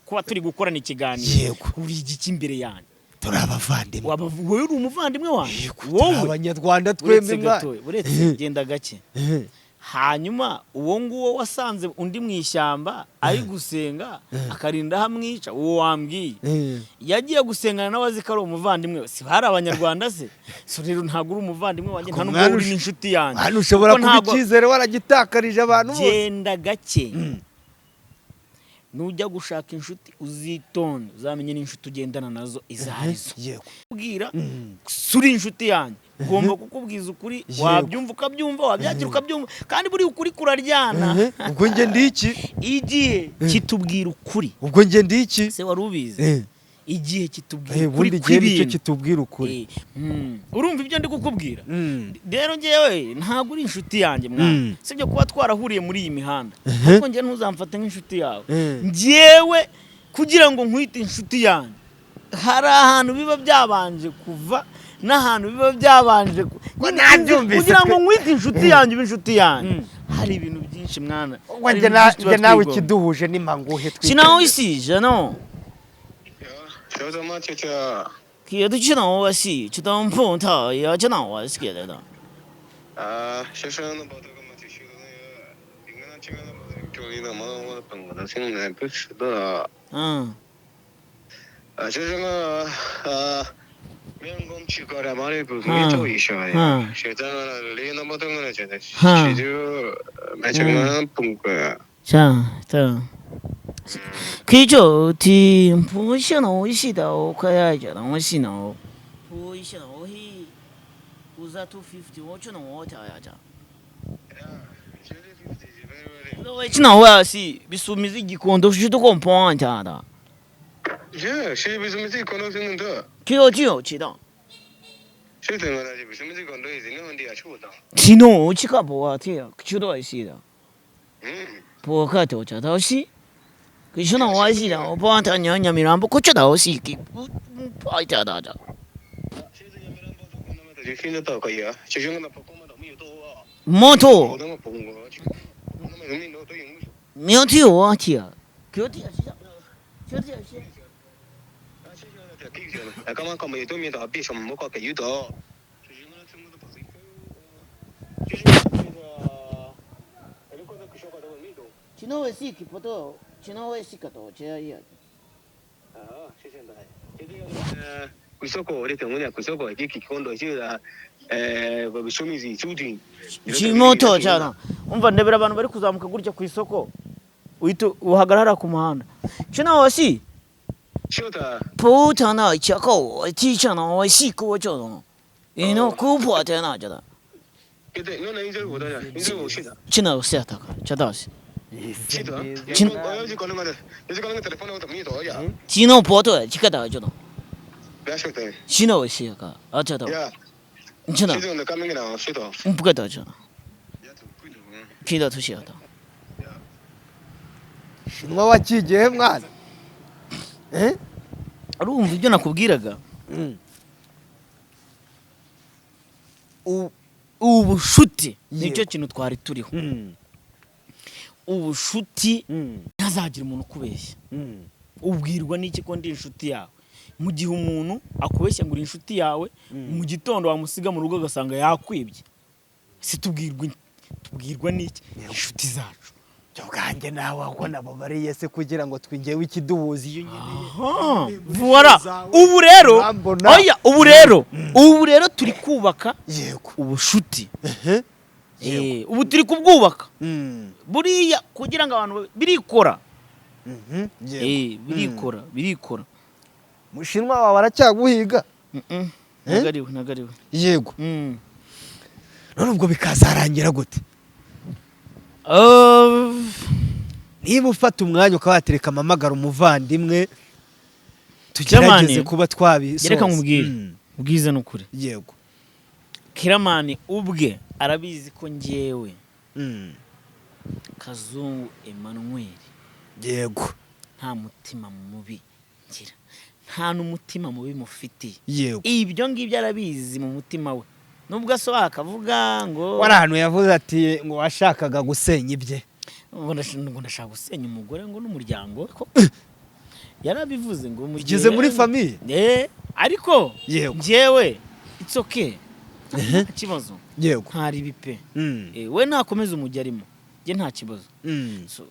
kuba turi gukorana ikiganiro? Uri igiki imbere yanjye? Turi abavandimwe. Wowe uri umuvandimwe wanjye? Turi Wowe abanyarwanda uretse twembi. gato, uretse genda gake. Hanyuma uwo nguwo wasanze undi mu ishyamba ari gusenga, akarinda aho amwica, uwo wambwiye yagiye gusengana nawe azi ko ari umuvandimwe we. Si bari abanyarwanda se? So rero ntabwo uri umuvandimwe wanjye, nta nubwo uri n'inshuti yanjye. Hano ushobora Kuko kuba ntabwo- icyizere waragitakarije abantu bose. Genda gake. Nujya gushaka inshuti uzitonde, uzamenye n'inshuti ugendana nazo izo arizo. Kubwira suri inshuti yanjye, ugomba kukubwiza ukuri. Wabyumva ukabyumva, wabyakira ukabyumva, kandi buriya ukuri kuraryana. Ubwo njye ndi iki? Igihe kitubwira ukuri. Ubwo njye ndi iki? Se wari ubizi? Igihe kitubwira Eh, ukuri ubundi igihe nicyo kw'ibintu. kitubwira ukuri. Urumva ibyo ndi kukubwira? Rero njyewe ntabwo uri inshuti yanjye, mwana. Sibyo kuba twarahuriye muri iyi mihanda, ariko njye ntuzamfate nk'inshuti yawe. Njyewe kugira ngo nkwite inshuti yanjye, hari ahantu biba byabanje kuva n'ahantu biba byabanje Ko nyine nabyumvise kugira pe. ngo nkwite inshuti yanjye, ube inshuti yanjye, hari ibintu byinshi, mwana. Ubwo Hari njye ibintu byinshi tuba njye nawe twigomba. ikiduhuje ni manguhe. Sinawisije no. 小怎么姐姐？给都知道我是，知道碰他也知道我是给的。啊，先生，那把这个嘛就是那个，应该这个那么就你那么我本我的现在不是的。啊，就是个员工去过来嘛的不是做一下呀，现在你那么多个现在，就买这个本个。这这，可就听不想我是的，我快要觉得我是呢，不想我是，不是 250，我就能我调呀这。我是bisumiza igikondo je te comprends cyane. 是，是不是没这广东省的？就就知道。是怎么了？不是没这广东是那问题啊，出的。 其中去个不啊，这知道是的。嗯。不可就这都是。可是呢，我是的，我不按他娘娘咪让不可知道是给不不爱听的这。现在都可以啊，就是我那不讲嘛都没有多啊。没错。没有听我听，就听是，就听是。昨日是去不到，昨日是个多这样。啊，谢谢大家。ku isoko uretse ngo ku isoko iki gikondo cyira babishumizi cyuti. Kimoto cyana umva ndebera abantu bari kuzamuka gutya ku isoko uhita uhagarara ku muhanda kino wasi cyota putana icyako tichana wasi ko cyo ino kupo tena jada kete none inzo godanya inzo ushida kino wasi ataka chadasi chida Chin- oyo kono ngale izi kono telefone ko mi to ya kino poto chikada cyo byashota kino wasi ka achada ya kino shido ndo kamengera shido mpukata cyo ya to kundo kida tushiyata Shinwa wakigiye mwana. Eh? Urumva ibyo nakubwiraga? Ubushuti nicyo kintu twari turiho. Ubushuti ntazagira umuntu ukubeshya. Ubwirwa n'iki ko ndi inshuti yawe mu gihe umuntu akubeshya ngo uri inshuti yawe, mu gitondo wamusiga mu rugo agasanga yakwibye? Si tubwirwa n'iki inshuti zacu? Ubwanjye nawe ahubwo nabo bariye se kugira ngo twingewe ikiduhuza iyo nkeneye. Voilà. Ubu rero Urambona. oya, ubu rero turi kubaka Yego. ubushuti. Ehe. Ubu turi kubwubaka. Buriya kugira ngo abantu birikora. Yego. Birikora, birikora. Mushinwa wawe aracyaguhiga? Ntabwo ari we, ntabwo ari we. Yego. None ubwo bikazarangira gute? Niba ufata umwanya ukaba watereka amamagara umuvandimwe, tugerageze Kiramani, kuba twabisoza. Reka nkubwire. Ubwiza ni ukuri. Yego. Kiramani ubwe arabizi ko njyewe Kazungu Emmanuel Yego. nta mutima mubi ngira, nta n'umutima mubi mufitiye. Yego. Ibyo ngibyo arabizi mu mutima we, nubwo asohoka akavuga ngo Wari ahantu yavuze ati ngo washakaga gusenya ibye. Ngo ndashaka gusenya umugore ngo n'umuryango we ko yarabivuze ngo mu gihe Ugeze muri famille? Ariko Yego. njyewe it's okay, nta kibazo. Yego. Ntari pe. We nakomeza umujyi arimo, njye nta kibazo. So,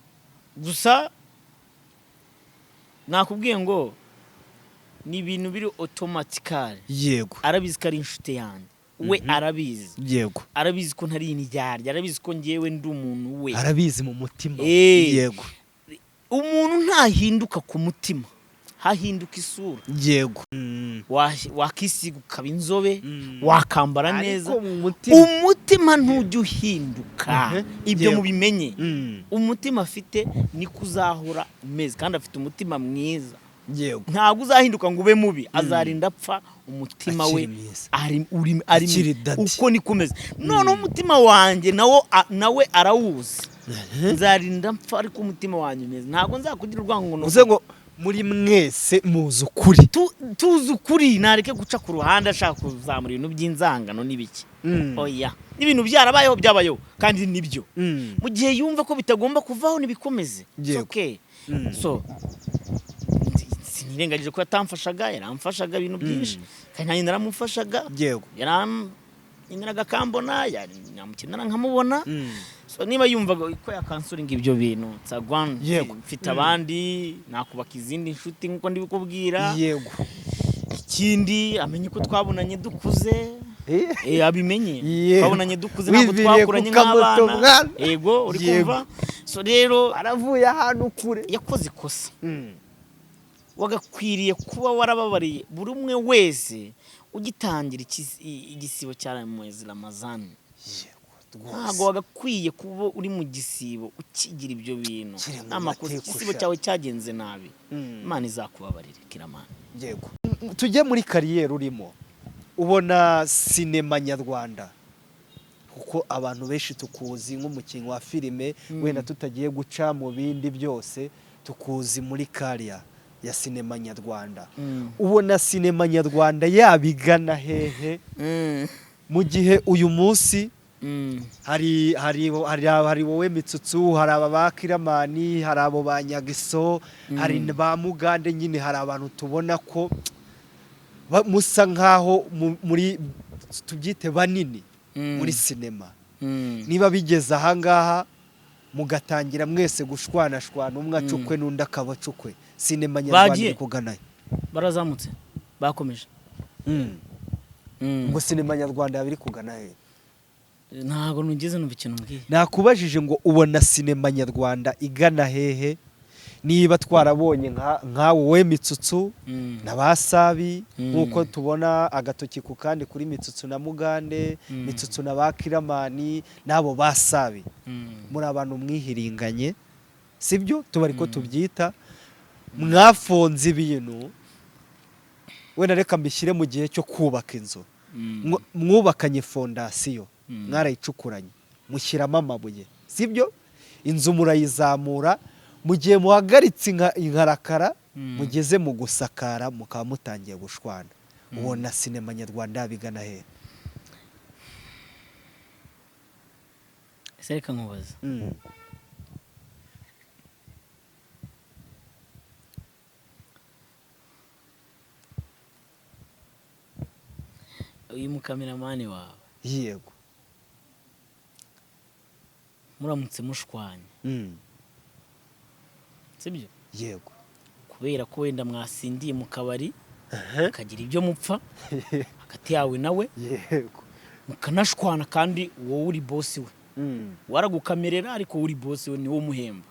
gusa nakubwiye ngo ni ibintu biri automatically. Yego. Arabizi ko ari inshuti yanjye, we arabizi. Yego. Arabizi ko ntari indyarya, arabizi ko njyewe ndi umuntu we. Arabizi mu mutima. Yego. Umuntu ntahinduka ku mutima, hahinduka isura. Yego. Wakisiga ukaba inzobe, wakambara neza, Ariko mu mutima umutima ntujya uhinduka. Ibyo mubimenye. Umutima afite niko uzahora umeze, kandi afite umutima mwiza. Yego. Ntabwo uzahinduka ngo ube mubi, azarinda apfa umutima we Akiri mwiza. ari uri ari Akiri daddy. Uko nikomeza noneho umutima wanjye nawo nawe arawuzi, nzarinda mpfa ariko umutima wanjye umeze, ntabwo nzakugira urwango ngo Uze ngo muri mwese muzi ukuri. Tuzi ukuri, nareke guca ku ruhande ashaka kuzamura ibintu by'inzangano n'ibiki. Oya, n'ibintu byarabayeho, byabayeho kandi nibyo. Mu gihe yumva ko bitagomba kuvaho, nibikomeze. It's okay. So sinirengagije ko yatamfashaga, yaramfashaga ibintu byinshi kandi nanjye naramufashaga. Yarankeneraga akambona, yamukenera nkamubona. So niba yumvaga ko yakansuringa ibyo bintu, nsagwan mfite abandi, nakubaka izindi nshuti nkuko ndibikubwira. Ikindi amenye ko twabonanye dukuze. Abimenye. Twabonanye dukuze, ntabwo Wiviriye twakuranye ku kamoto, nk'abana. Mwana. Yego, uri kumva. So rero Aravuye ahantu kure. yakoze ikosa. Wagakwiriye kuba warababariye buri umwe wese ugitangira igisibo cya mwezi Ramazani. Ntabwo wagakwiye kuba uri mu gisibo ukigira ibyo bintu. Kiri mu N'amakosa, mateka igisibo ushaka. cyawe cyagenze nabi. Imana izakubabarire, Kiramani. Yego, tujye muri carrière urimo. Ubona sinema nyarwanda, kuko abantu benshi tukuzi nk'umukinnyi wa filime, wenda tutagiye guca mu bindi byose, tukuzi muri carrière ya sinema nyarwanda. Ubona sinema nyarwanda yabigana hehe mu gihe uyu munsi hari wowe Mitsutsu, hari aba ba Kiramani, hari abo ba Nyagiso, hari ba Mugande, nyine hari abantu tubona ko musa nkaho muri tubyite banini muri sinema? Niba bigeze ahangaha mugatangira mwese gushwanashwana, umwe acukwe n'undi akaba acukwe, sinema nyarwanda Bagiye. iri kuganayo? Barazamutse, bakomeje. Ngo sinema nyarwanda yaba iri kugana he? Ntabwo nugeze numva ikintu mbwiye. Nakubajije ngo ubona sinema nyarwanda igana hehe, niba twarabonye nkawe wowe Mitsutsu na ba Sabi, nk'uko tubona agatoki ku kandi kuri Mitsutsu na Mugande, Mitsutsu na ba Kiramani n'abo ba Sabi, muri abantu mwihiringanye, sibyo tuba ariko tubyita, mwafonze ibintu. Wenda reka mbishyire mu gihe cyo kubaka inzu. Mwubakanye fondasiyo, mwarayicukuranye, mushyiramo amabuye, sibyo, inzu murayizamura. Mu gihe muhagaritse inkarakara, mugeze mu gusakara, mukaba mutangiye gushwana. Ubona sinema nyarwanda bigana he? Ese reka nkubaze. Uyu mukameramani wawe, muramutse mushwanye, sibyo? Yego. Kubera ko wenda mwasindiye mu kabari, mukagira ibyo mupfa hagati yawe nawe, mukanashwana, kandi wowe uri boss we, waragukamerera, ariko wowe uri boss we, ni wowe umuhemba.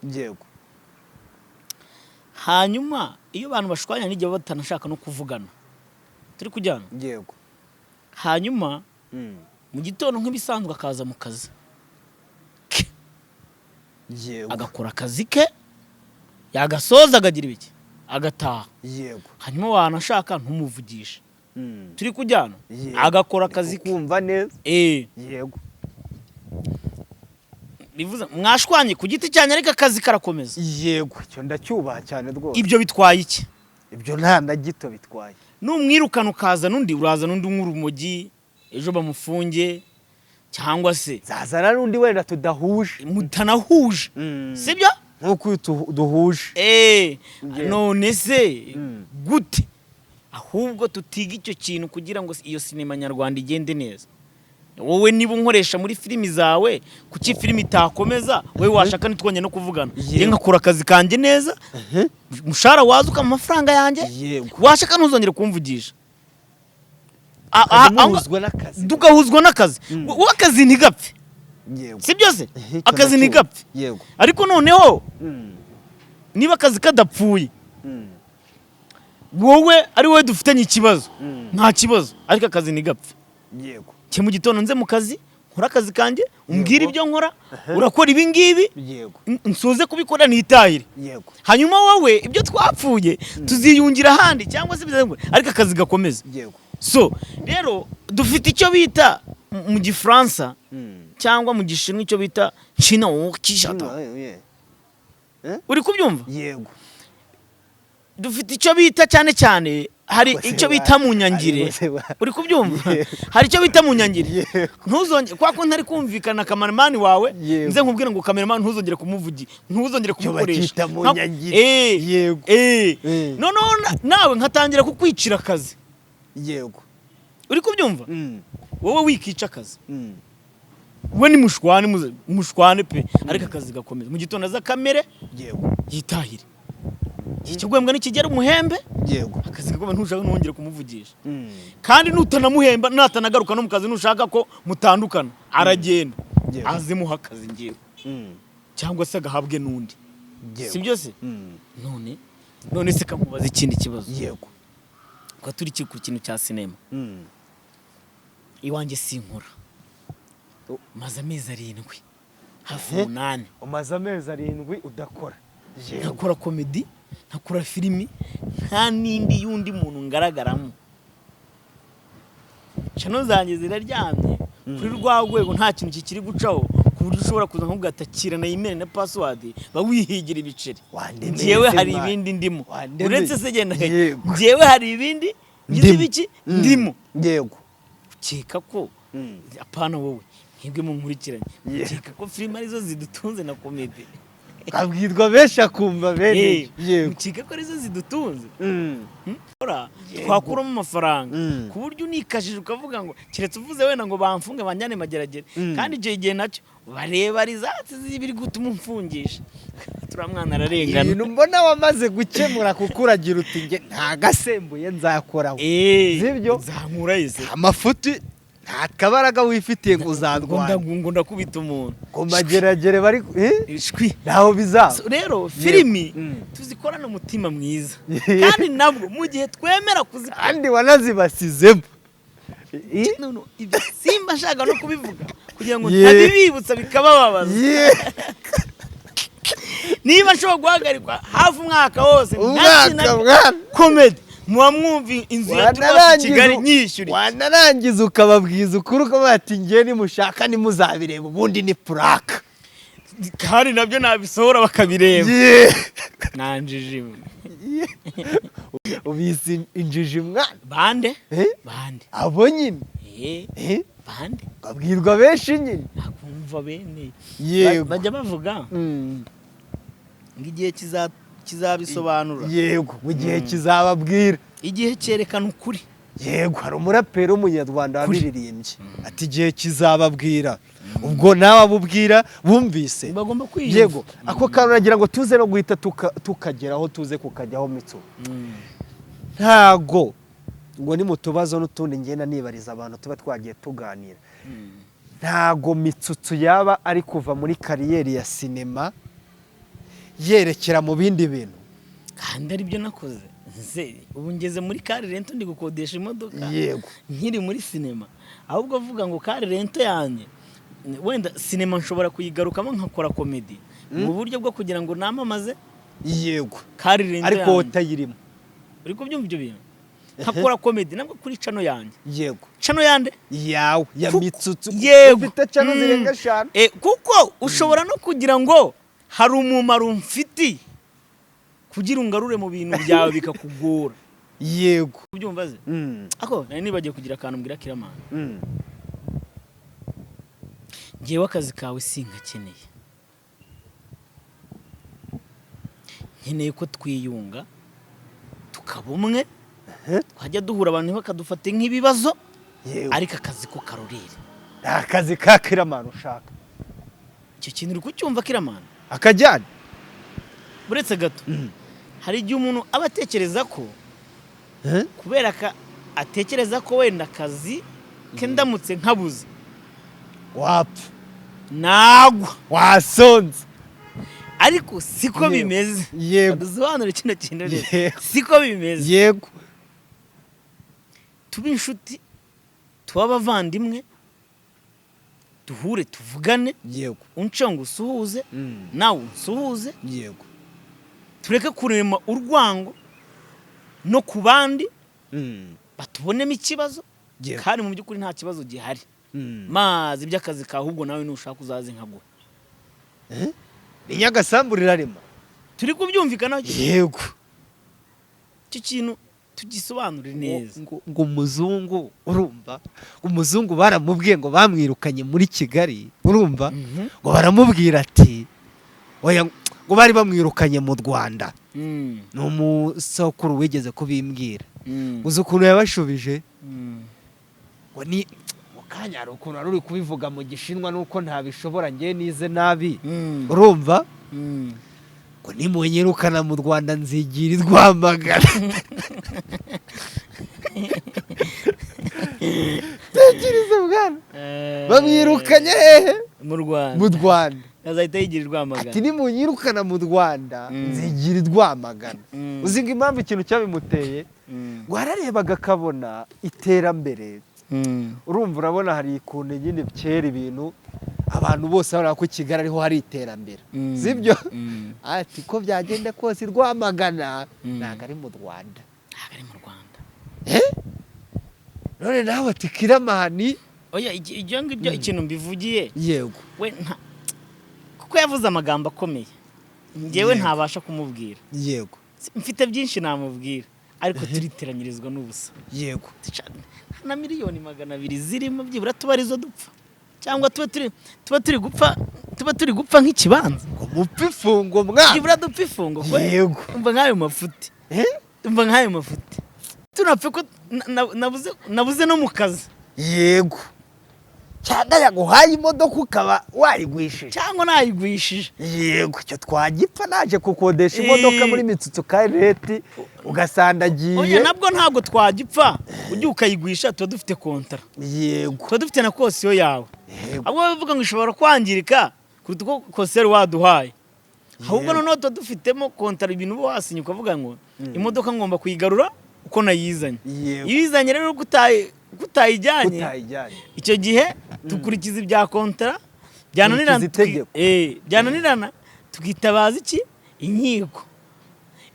Hanyuma iyo abantu bashwanya n'igihe baba batanashaka no kuvugana, turi kujyana? Yego. Hanyuma mu gitondo nk'ibisanzwe akaza mu kazi ke, agakora akazi ke, yagasoza akagira ibiki, agataha. Hanyuma wanashaka ntumuvugishe. Turi kujyana? Yego. Agakora akazi ke. Kumva neza. Yego. Bivuze mwashwanye ku giti cyanyu, ariko akazi karakomeza. Yego, icyo ndacyubaha cyane rwose. Ibyo bitwaye iki? Ibyo nta na gito bitwaye. Numwirukana ukaza n'undi, uraza n'undi nk'urumogi, ejo bamufunge cyangwa se Zazana n'undi wenda tudahuje. Mutanahuje, sibyo? Nk'uko uyu duhuje. None se gute ahubwo tutiga icyo kintu kugira ngo iyo sinema nyarwanda igende neza? Wowe niba unkoresha muri filimi zawe, kuki filimi itakomeza? Wowe washaka ntitwongere no kuvugana, njye nkakora akazi kanjye neza, umushahara waza ukampa amafaranga yanjye, washaka ntuzongere kumvugisha. Ukajya muhuzwa n'akazi. Tugahuzwa n'akazi. Wowe akazi ntigapfe. Si byose? Icyo Akazi ndacyumva. ntigapfe. Ariko noneho niba akazi kadapfuye, wowe ari wowe dufitanye ikibazo, nta kibazo, ariko akazi ntigapfe. Cye mu gitondo nze mu kazi Nkora akazi kanjye, umbwire ibyo nkora, urakora ibi ngibi, nsoze kubikora nitahire. Hanyuma wowe ibyo twapfuye tuziyungira ahandi cyangwa se ariko akazi gakomeza. So rero dufite icyo bita mu Gifaransa cyangwa mu Gishinwa icyo bita china kishata. Uri kubyumva? Yego. Dufite icyo bita cyane cyane hari icyo bita mu nyangire. Uri kubyumva? Hari icyo bita mu nyangire. Ntuzongere kwa ko ntari kumvikana cameraman wawe, nze nkubwire ngo cameraman ntuzongere kumuvugi, ntuzongere Icyo kumukoresha. bakita mu nyangire. Noneho nawe nkatangira kukwicira akazi. Uri kubyumva? Wowe wikica akazi. We ni mushwane, mushwane pe, ariko akazi gakomeza. Mu gitondo aza kamere, yitahire. Ikigwembwa nikigera umuhembe. Akazi gakomeza, ntushaka ntongere kumuvugisha. Kandi nutanamuhemba, natanagaruka no mu kazi, nushaka ko mutandukana aragenda, azimuha akazi ngewe cyangwa se agahabwe n'undi. Si byo se? None se kamubaza ikindi kibazo. Kwa turi ku kintu cya sinema, iwanjye sinkora, maze amezi 7 hafi 8. Umaze amezi 7 udakora? Ntakora comedy, ntakora filimi, nta n'indi y'undi muntu ngaragaramo. Channel zanjye ziraryamye kuri rwa rwego, nta kintu kikiri gucaho, ku buryo ushobora kuza nkugatakira na email na password bawihigira ibiceri. Njyewe hari ibindi ndimo. Uretse se genda, njyewe hari ibindi ngize ibiki ndimo. Ukeka ko apana wowe, mwebwe munkurikiranye, ukeka ko filime arizo zidutunze na comedy? Abwirwa benshi akumva bene. Ukeka ko arizo zidutunze? Twakuramo amafaranga ku buryo unikashije ukavuga ngo keretse uvuze wenda ngo bamfunge banjyane Mageragere. Kandi icyo gihe nacyo bareba results z'ibiri gutuma umfungisha, turiya mwana ararengana. Ibintu mbona wamaze gukemura, kuko uragira uti nge nta gasembuye nzakoraho. Sibyo? Nzankura yise. Amafuti nta kabaraga wifitiye ngo uzarwana. Ngo ndakubita umuntu. Ku Mageragere bari Shwi. Ntaho bizaba. So, rero filimi tuzikorana umutima mwiza, kandi nabwo mu gihe twemera kuzikora. Kandi wanazibasizemo. No, ibyo simba nshaka no kubivuga kugira ngo ntabibibutsa bikabababaza. Niba nshobora guhagarikwa hafi umwaka wose Umwaka ntakina mwana. comedy, muba mwumva inzu ya Turuwasi Kigali nyishyura iki? Wanarangiza ukababwiza ukuri, ukavuga ati ngewe nimushaka nimuzabireba, ubundi ni prank. Kandi nabyo nabisohora bakabireba. Nanjiji. Ubise injiji mwana. Bande? Eh? Bande? Abo nyine. Bande? Babwirwa benshi nyine. Akumva bene bajya bavuga ngo igihe kizabisobanura. Yego, mu gihe kizababwira. Igihe cyerekana ukuri. Yego, hari umuraperi w'umunyarwanda wabiririmbye ati igihe kizababwira. Ubwo nawe abubwira bumvise. Bagomba kwiyumva. Yego, ako kantu uragira ngo tuze no guhita tukageraho, tuze kukajyaho mitso. Ntago ngo ni mu tubazo n'utundi ngenda nibariza abantu tuba twagiye tuganira, ntago Mitsutsu yaba ari kuva muri carrière ya sinema yerekera mu bindi bintu? Kandi aribyo nakoze. Nze ubu ngeze muri car rental, ndi gukodesha imodoka nkiri muri sinema. Ahubwo avuga ngo car rental yanjye, wenda sinema nshobora kuyigarukamo nkakora comedy mu buryo bwo kugira ngo namamaze car rental Ariko yanjye. utayirimo. Uri kubyumva ibyo bintu? Nkakora comedy nabwo kuri channel yanjye. Channel yande? Yawe ya Mitsutsu. Yego. Ufite channel zirenga 5. Kuko ushobora no kugira ngo hari umumaro mfitiye kugira ungarure mu bintu byawe bikakugora. Ubyumva ze? Ako nari nibagiye kugira akantu mbwira Kiramana. Ngewe akazi kawe singakeneye, nkeneye ko twiyunga tukaba umwe, twajya duhura abantu bakadufata nk'ibibazo, ariko akazi ko karorere. Nta kazi ka Kiramana ushaka. Icyo kintu uri kucyumva, Kiramana? Akajyana. Uretse gato, hari igihe umuntu aba atekereza ko kubera ka atekereza ko wenda akazi ke ndamutse nkabuze wapfa, nagwa, wasonze. Ariko siko bimeze. Dusobanure kino kintu rero. Siko bimeze. Tuba inshuti, tuba abavandimwe. Duhure tuvugane. Unce ngo usuhuze, nawe unsuhuze. Tureke kurema urwango no ku bandi batubonemo ikibazo, kandi mu by'ukuri nta kibazo gihari. Mazi iby'akazi kawe, ahubwo nawe nushaka uzaze nkaguha. Ni Nyagasambu rirarema. Turi kubyumvikanaho. Yego. Icyo kintu tugisobanure neza. Ngo umuzungu, urumva, umuzungu baramubwiye ngo bamwirukanye muri Kigali, urumva, ngo baramubwira ati oya, ngo bari bamwirukanye mu Rwanda. Ni umusokuru wigeze kubimbwira. Uzi ukuntu yabashubije? Ngo ni mu kanya hari ukuntu wari uri kubivuga mu Gishinwa, nuko ntabishobora, ngewe nize nabi. Urumva, ngo nimunyirukana mu Rwanda nzigira i Rwamagana. Tekereza bwana, bamwirukanye hehe? Mu Rwanda. Mu Rwanda. Azahita yigira i Rwamagana. Ati nimunyirukana mu Rwanda nzigira i Rwamagana. Uzi ngo impamvu ikintu cyabimuteye? Ngo yararebaga akabona iterambere. Urumva, urabona hari ukuntu nyine kera ibintu abantu bose babona ko Kigali ariho hari iterambere, sibyo? Ati ko byagenda kose i Rwamagana ntabwo ari mu Rwanda. Ntabwo ari mu Rwanda. None nawe ati Kiramani. Oya, ibyo ngibyo ikintu mbivugiye, we nta kuko yavuze amagambo akomeye njyewe ntabasha kumubwira. Mfite byinshi namubwira, ariko turiteranyirizwa n'ubusa. Na 200 miliyoni zirimo, byibura tuba arizo dupfa, cyangwa tuba turi gupfa nk'ikibanza. Ngo mupfe ifungo mwana. Byibura dupfa ifungo kwe. Umva nk'ayo mafuti. Umva nk'ayo mafuti, tunapfe ko nabuze no mu kazi. Yego, cyangwa yaguhaye imodoka ukaba wayigwishije. Cyangwa nayigwishije. Yego, icyo twagipfa naje kukodesha imodoka muri Mitsutsu Kareti ugasandagiye. Oya, nabwo ntabwo twagipfa, ujya ukayigwisha tuba dufite kontara. Tuba dufite na caution yawe. Ahubwo bavuga ngo ishobora kwangirika kuruta uko caution waduhaye. Ahubwo noneho tuba dufitemo kontara, ibintu uba wasinye ukavuga ngo imodoka ngomba kuyigarura uko nayizanye. Iyo uyizanye rero kutayijyanye, utayijyanye, icyo gihe dukurikiza ibya kontara, byananirana Dukurikiza itegeko. Byananirana tukitabaza iki? Inkiko.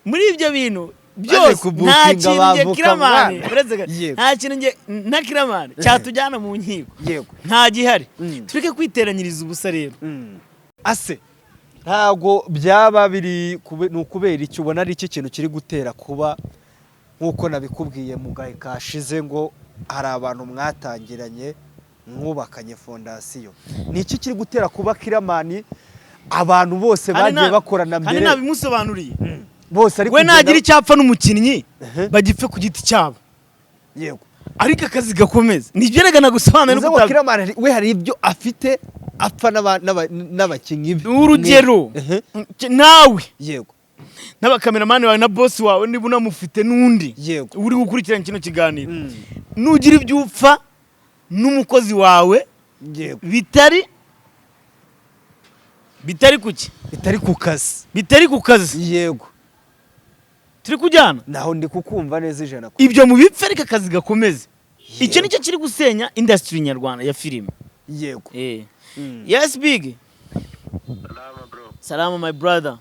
Muri ibyo bintu byose kubukinga nta kintu nge bavoka Kiramani mwana. uretse nta kintu nge na Kiramani cyatujyana mu nkiko. Nta gihari. Tureke kwiteranyiriza ubusa rero. Ase ntabwo byaba biri ni ukubera icyo ubona ari iki kintu kiri gutera kuba, nk'uko nabikubwiye mu gahe kashize, ngo hari abantu mwatangiranye mwubakanye fondasiyo, ni iki kiri gutera kuba Kiramani abantu bose Kandi bagiye bakorana kandi mbere nabimusobanuriye bose ari we kugenda- nagira icyapfa n'umukinnyi, bagipfe ku giti cyabo, ariko akazi gakomeza. Nibyo rega nagusobanuriye. Bivuze ngo Kiramani we hari ibyo afite apfa n'abakinnyi be. Urugero, nawe n'abakameramani bawe na bosi wawe, niba unamufite n'undi uri gukurikirana kino kiganiro, nugira ibyo upfa n'umukozi wawe bitari kuki? Bitari ku kazi. Bitari ku kazi. Turi kujyana? Naho ndi kukumva neza ijana ku Ibyo mu bipfe, ariko akazi gakomeze. Icyo nicyo kiri gusenya industry nyarwanda ya filime. Yes, big. Salama, bro. Salama, my brother.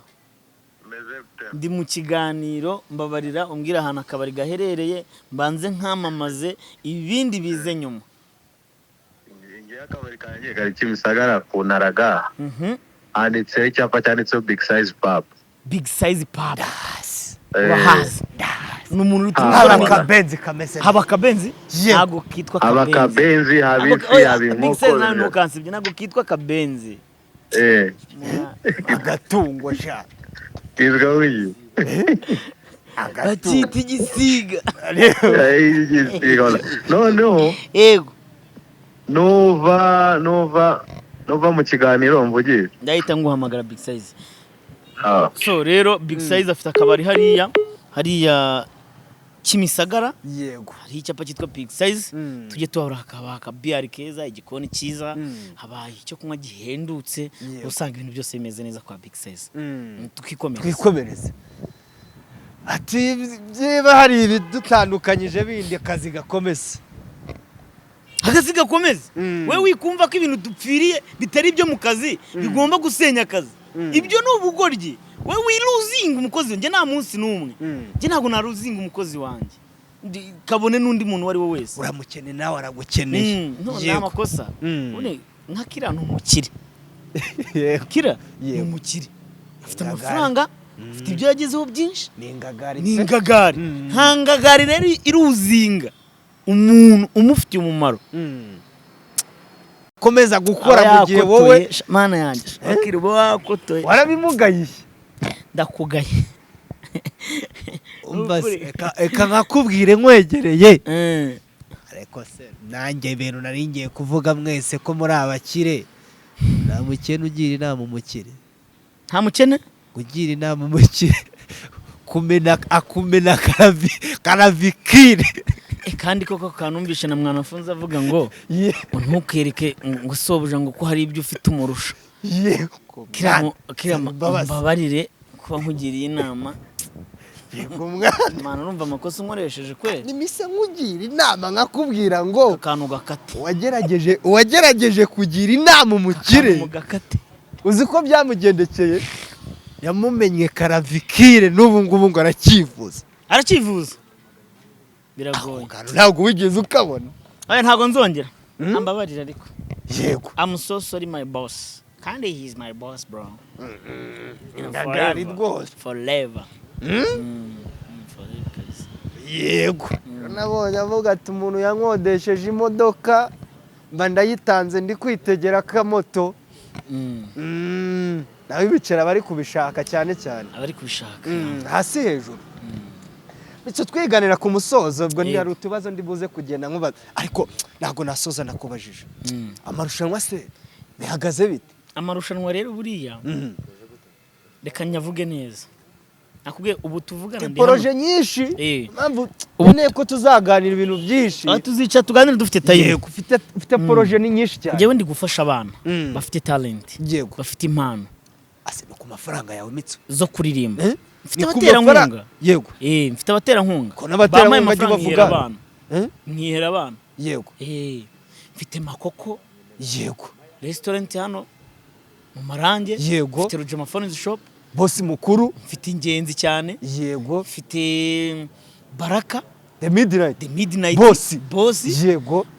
Meze gute? Ndi mu kiganiro, mbabarira umbwira ahantu akabari gaherereye, mbanze nkamamaze, ibindi bize nyuma. Ngiye akabari kanjye kari Kimisagara ku Ntaraga. Handitseho icyapa cyanditseho Big Size Pub. Big Size Pub. Urahazi, ni umuntu uri Ah, Haba tumukorana. akabenzi kameze neza. Haba akabenzi? Yego. Ntabwo kitwa Haba akabenzi. akabenzi, haba ifi, Oya, haba Big inkoko. Size nawe ntukansibye, ntabwo kitwa akabenzi. Agatungo sha. Kitwa wiki? Agatungo. Bakita igisiga. Igisiga. Noneho nuva mu kiganiro mvugisha. Ndahita nguhamagara, Big Size. Ah. So rero Big Size afite akabari hariya Kimisagara. Hari icyapa cyitwa Big Size. Tujye tuhahora, hakaba akabiyari keza, igikoni cyiza, haba icyo kunywa gihendutse. Usanga ibintu byose bimeze neza kwa Big Size. Twikomereze. Twikomereze. Ati niba hari ibidutandukanyije bindi, akazi gakomeze. Akazi gakomeze. We wikumva ko ibintu dupfiriye bitari ibyo mu kazi bigomba gusenya akazi. Ibyo ni ubugoryi. We wiruzinga umukozi. Njye nta munsi n'umwe, njye ntabwo naruzinga umukozi wanjye. Kabone n'undi muntu uwo ari we wese. Uramukeneye, nawe aragukeneye. No, ni amakosa. Ubundi nka Kira ni umukire. Kira ni umukire, afite Ingagari. amafaranga, afite ibyo yagezeho byinshi. Ni ingagari. Ni ingagari. Nta ngagari rero iruzinga umuntu umufitiye umumaro. Komeza gukora Aba mu gihe yakotoye. wowe Mana yanjye, Shakira, uba wakotoye. Warabimugayiye. Ndakugaye. Umva se, Ukuri. eka nkakubwire nkwegereye. Ariko se nanjye ibintu nari ngiye kuvuga, mwese ko muri abakire, nta mukene ugira inama umukire. Nta mukene Ugira inama umukire kumena, akumena karavikire. Kandi koko kanumvishe na mwanafunzi avuga ngo ngo ntukereke ngo sobuja ngo ko hari ibyo ufite umurusha. Yego. Kira Imbabazi. mbabarire kuba nkugiriye inama. Yego mwana. Mana, urumva amakosa unkoresheje kweli. Nimise nkugira inama nkakubwira ngo Akantu gakate. uwagerageje kugira inama umukire, Akantu gakate. uzi ko byamugendekeye? Yamumenye karavikire, n'ubu ngubu ngo aracyivuza. Arakivuza, biragoye. Ako kantu ntabwo wigeze ukabona. Oya, ntabwo nzongera. Ambabarire ariko. I'm so sorry, my boss. Kandi he is my boss, bro. Ngagari rwose. Forever. Forever kabisa. Yego, nabonye avuga ati umuntu yankodesheje imodoka mba ndayitanze, ndi kwitegera akamoto. Nawe ibicara bari kubishaka cyane cyane. Abari kubishaka. Hasi hejuru. Bityo twiganira ku musozo ubwo. Yego. Hari utubazo ndi buze kugenda nkubaza, ariko ntabwo nasoza nakubajije amarushanwa se bihagaze bite? Amarushanwa rero buriya, reka nyavuge neza, nakubwiye ubu tuvugana ndi hano. Projet nyinshi. Impamvu nkeneye ko tuzaganira ibintu byinshi. Aho tuzicara tuganire dufite time. Yego, ufite projet ni nyinshi cyane. Njyewe ndi gufasha abana bafite talent, bafite impano Ase no ku mafaranga yawe, Mitso? zo kuririmba. Eh? Mfite Ni ku abaterankunga. Yego. Mfite abaterankunga. Ko n'abaterankunga Bampaye bajya amafaranga nkihera bavuga. abana. Eh? Nkihera abana. Mfite Makoko restaurant hano mu Marange. Mfite Rujama Phones Shop. Bosi mukuru. Mfite ingenzi cyane. Mfite Baraka. The Midnight. The Midnight. Bosi. Bosi.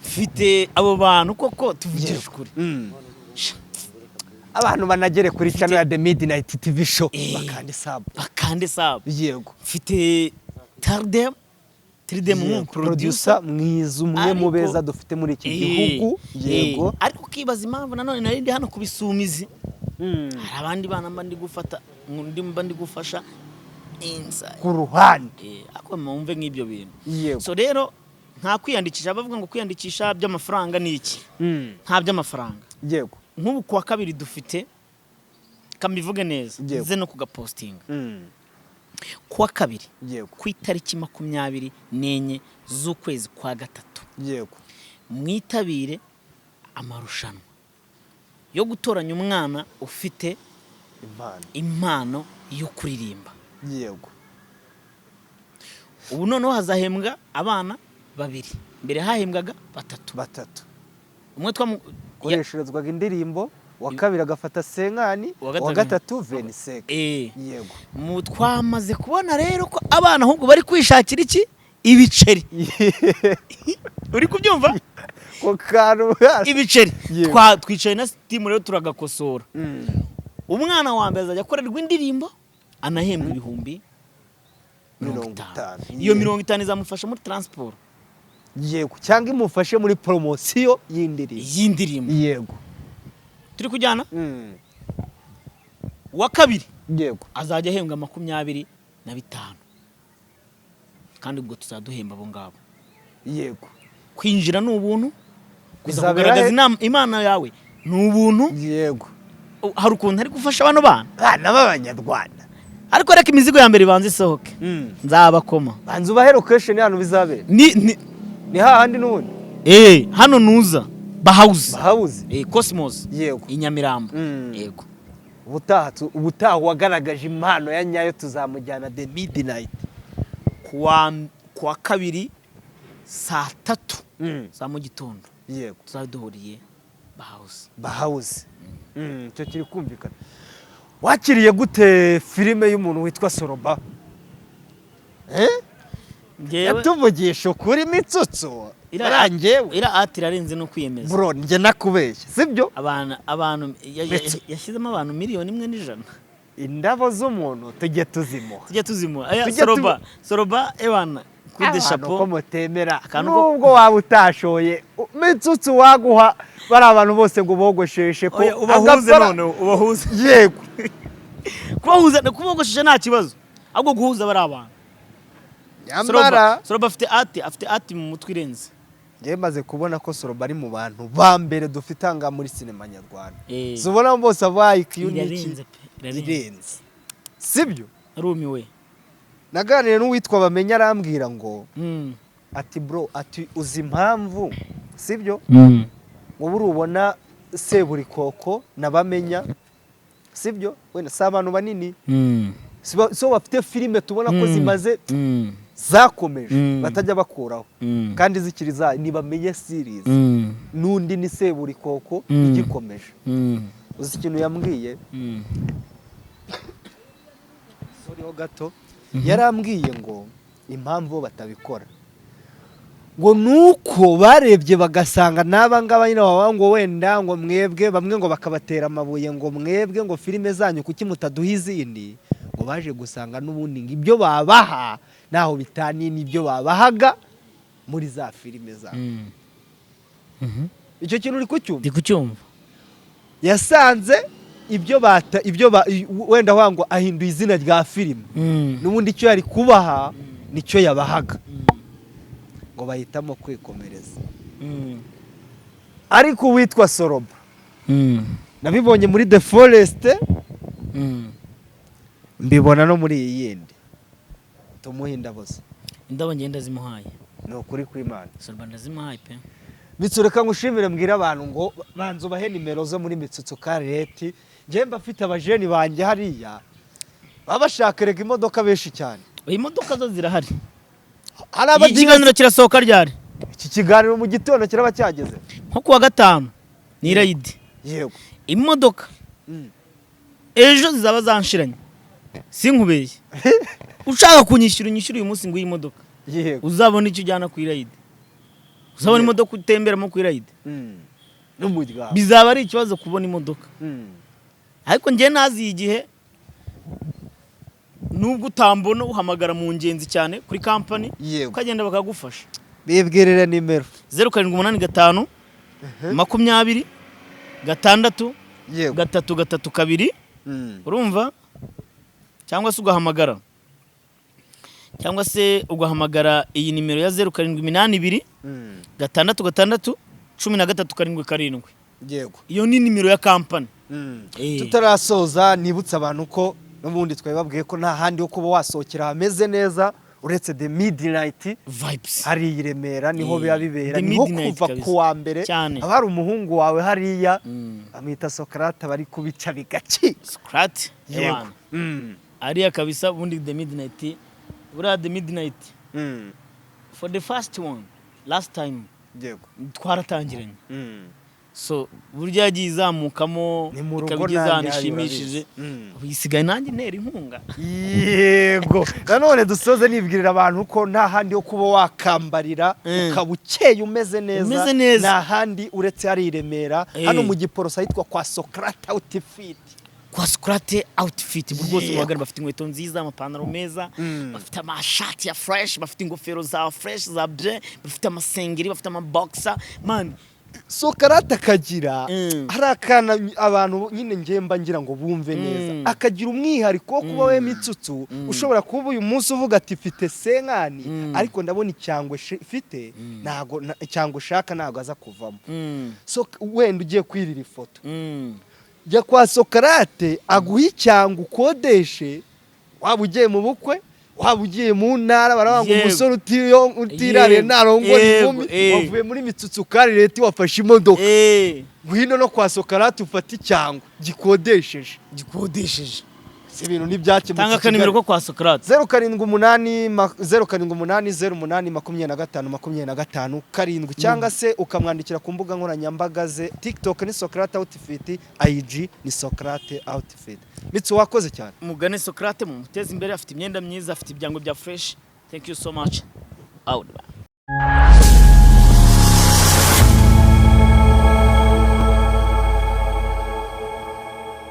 Mfite abo bantu koko, tuvugije ukuri. Abantu banagere kuri channel ya The Midnight TV Show, bakande sub. Bakande sub. Mfite Tardem Tridem, Producer mwiza, umwe mu beza dufite muri iki gihugu. Ariko ukibaza impamvu nanone nari ndi hano kubisumizi, hari abandi bana mba ndi gufata, mba ndi gufasha inside. Ku ruhande. Ariko mwumve nk'ibyo bintu. So rero nta kwiyandikisha, bavuga ngo kwiyandikisha by'amafaranga ni iki? Nta by'amafaranga. Nk'ubu kuwa kabiri dufite, kambivuge neza, nze no kugapostinga, kuwa kabiri, ku itariki 24 z'ukwezi kwa gatatu, mwitabire amarushanwa yo gutoranya umwana ufite impano impano yo kuririmba. Ubu noneho hazahembwa abana babiri, mbere hahembwaga batatu. Batatu. Umwe twamu Koresherezwaga indirimbo, uwa kabiri agafata cinquante, Uwa uwa gatatu- gatatu 25. Mu twamaze kubona rero ko abana ahubwo bari kwishakira iki? Ibiceri. Uri kubyumva? Ko kantu. Ibiceri. Twicaye na team rero turagakosora. Umwana wa mbere azajya akorerwa indirimbo anahembwa ibihumbi mirongo mirongo itanu. itanu. Iyo 50 izamufasha muri transport. Yego, cyangwa imufashe muri poromosiyo y'indirimbo. Y'indirimbo. Turi kujyana? Uwa kabiri azajya ahembwa 25, kandi ubwo tuzaduhemba abo ngabo. Kwinjira ni ubuntu, kuza Bizabera kugaragaza he? impano yawe ni ubuntu. Hari ukuntu ari gufasha bano bana. Bana b'Abanyarwanda. Ariko reka imizigo ya mbere ibanza isohoke, nzabakoma. Banza ubahe location hano bizabera. Ni Ni hahandi n'ubundi? Hano nuza Bahawuzi. Bahawuzi. Cosmos. I Nyamirambo. Yego. Ubutaha wagaragaje impano ya nyayo tuzamujyana The Midnight. Kuwa kabiri saa 3 za mu gitondo. Tuzaba duhuriye Bahawuzi. Bahawuzi. Icyo kiri kumvikana. Wakiriye gute filime y'umuntu witwa Soroba? Njyewe Yatuvugisha ukuri, Mitsutsu. Njyewe ira ati irarenze no kwiyemeza. Bro, njye nakubeshye, sibyo? Abantu yashyizemo abantu 1,100,000. Indabo z'umuntu tujye tuzimuha. Tujye tuzimuha. Aya, Tujye Soroba, Soroba, ewana, kude Abantu ko chapeau. mutemera. Akantu Nubwo waba utashoye, Mitsutsu, waguha bari abantu bose ngo bogosheshe ko Oya, ubahuze. None ubahuze. Yego. Kubahuza, kubogoshesha nta kibazo, ahubwo guhuza bari abantu. Nyamara Soroba, Soroba afite ati mu mutwe irenze. Njyewe maze kubona ko Soroba ari mu bantu ba mbere dufite aha ngaha muri sinema nyarwanda. Zubona bose abaye IQ n'iki. Irarenze pe, irarenze. Irenze, sibyo? Arumiwe. Naganiriye n'uwitwa Bamenya, arambwira ngo, ati: "Bro," ati, "uzi impamvu, sibyo?" Ngo burubona Seburikoko na Bamenya, sibyo? Wenda si abantu banini, so bafite filime tubona ko zimaze, zakomeje, batajya bakuraho kandi zikiri za ntibamenye series. N'undi ni Seburikoko igikomeje. Uzi ikintu yambwiye? Soriho gato. Yarambwiye ngo impamvu batabikora ngo nuko barebye bagasanga n'aba ngaba nyine baba ngo wenda ngo mwebwe, bamwe ngo bakabatera amabuye ngo mwebwe ngo filime zanyu kuki mutaduha izindi, ngo baje gusanga n'ubundi ngo ibyo babaha ntaho bitaniye n'ibyo babahaga muri za filime zabo. Icyo kintu uri kucyumva? Ndi kucyumva. Yasanze ibyo bata ibyo ba wenda wa ngo ahinduye izina rya filime, n'ubundi icyo yari kubaha nicyo yabahaga, ngo bahitamo kwikomereza. Ariko uwitwa Soroba, nabibonye muri The Forest, mbibona no muri iyi yindi, tumuhe indabo ze. Indabo ngenda zimuhaye. Ni ukuri kw'Imana. Soroba ndazimuhaye pe. Mitsu, reka ngushimire, mbwire abantu ngo banza ubahe nimero zo muri Mitsutsu Kareti. Njye mba mfite abajeni banjye hariya baba bashaka rega imodoka benshi cyane. Iyi modoka zo zirahari. Hari Iki abadinasi. kiganiro kirasohoka ryari? Iki kiganiro mu gitondo kiraba cyageze. Nko kuwa gatanu ni irayidi. Yego. Imodoka ejo zizaba zanshiranye, sinkubeshye. Ushaka kunyishyura, unyishyure uyu munsi ngo iyi modoka uzabone icyo ujyana ku irayidi, uzabona imodoka utemberamo ku irayidi. N'umuryango. Bizaba ari ikibazo kubona imodoka. Ariko njye naziye igihe, nubwo utambona uhamagara mu ngenzi cyane kuri kampani, ukagenda bakagufasha. Bibwirire nimero. 0785 26 332. Urumva, cyangwa se ugahamagara iyi nimero ya 0782 66 13 77. Iyo ni nimero ya kampani. Tutarasoza, nibutse abantu ko n'ubundi twabibabwiye ko nta handi ho kuba wasohokera hameze neza uretse The Midnight Vibes. Hariya i Remera niho biba bibera. The Niho Midnight kuva kabisa. ku wa mbere Cyane. haba hari umuhungu wawe hariya, bamwita Sokrate, bari kubica bigacika. Socrate. Yego. Ewana. Ariya kabisa. Ubundi The Midnight, buriya The Midnight, for the first one last time twaratangiranye. So burya yagiye izamukamo, Ni mu rugo, ikaba igeze ahantu nanjye hariya ishimishije. urabizi. Ubu isigaye nanjye ntera inkunga. Yego, nanone dusoze nibwirira abantu ko nta handi ho kuba wakambarira ukaba ukeye, umeze neza, Umeze neza. nta handi uretse hari i Remera, hano mu Giporoso ahitwa kwa Socrate Outfit. Kwa Socrate Outfit ubu rwose muhagana, bafite inkweto nziza, amapantaro meza, bafite amashati ya fresh, bafite ingofero za fresh za bien, bafite amasengeri, bafite amaboxer man. Socrate akagira hari akana abantu nyine ngemba ngira ngo bumve neza, akagira umwihariko wo kuba we Mitsutsu ushobora kuba uyu munsi uvuga ati mfite senkani, ariko ndabona icyangwe mfite ntago icyangwe ushaka ntago aza kuvamo. So wenda ugiye kwirira ifoto, jya kwa Socrate aguha icyangwe ukodeshe, waba ugiye mu bukwe, waba ugiye mu ntara, baravuga ngo umusore utirariye ntarongora inkumi. Wavuye muri Mitsutsu Karireti, wafashe imodoka, ngwino no kwa Socrate ufate icyangwe gikodesheje. Gikodesheje. Si ibintu ntibyakemutse Tanga i akanimero Kigali. ko kwa Socrate. 078 078 08 25 25 7, cyangwa se ukamwandikira ku mbuga nkoranyambaga ze: TikTok ni Socrate Outfit, IG ni Socrate Outfit. Mitsi, wakoze cyane. Mugane Socrate, mumuteze imbere, afite imyenda myiza, afite ibyango bya fresh. Thank you so much, out.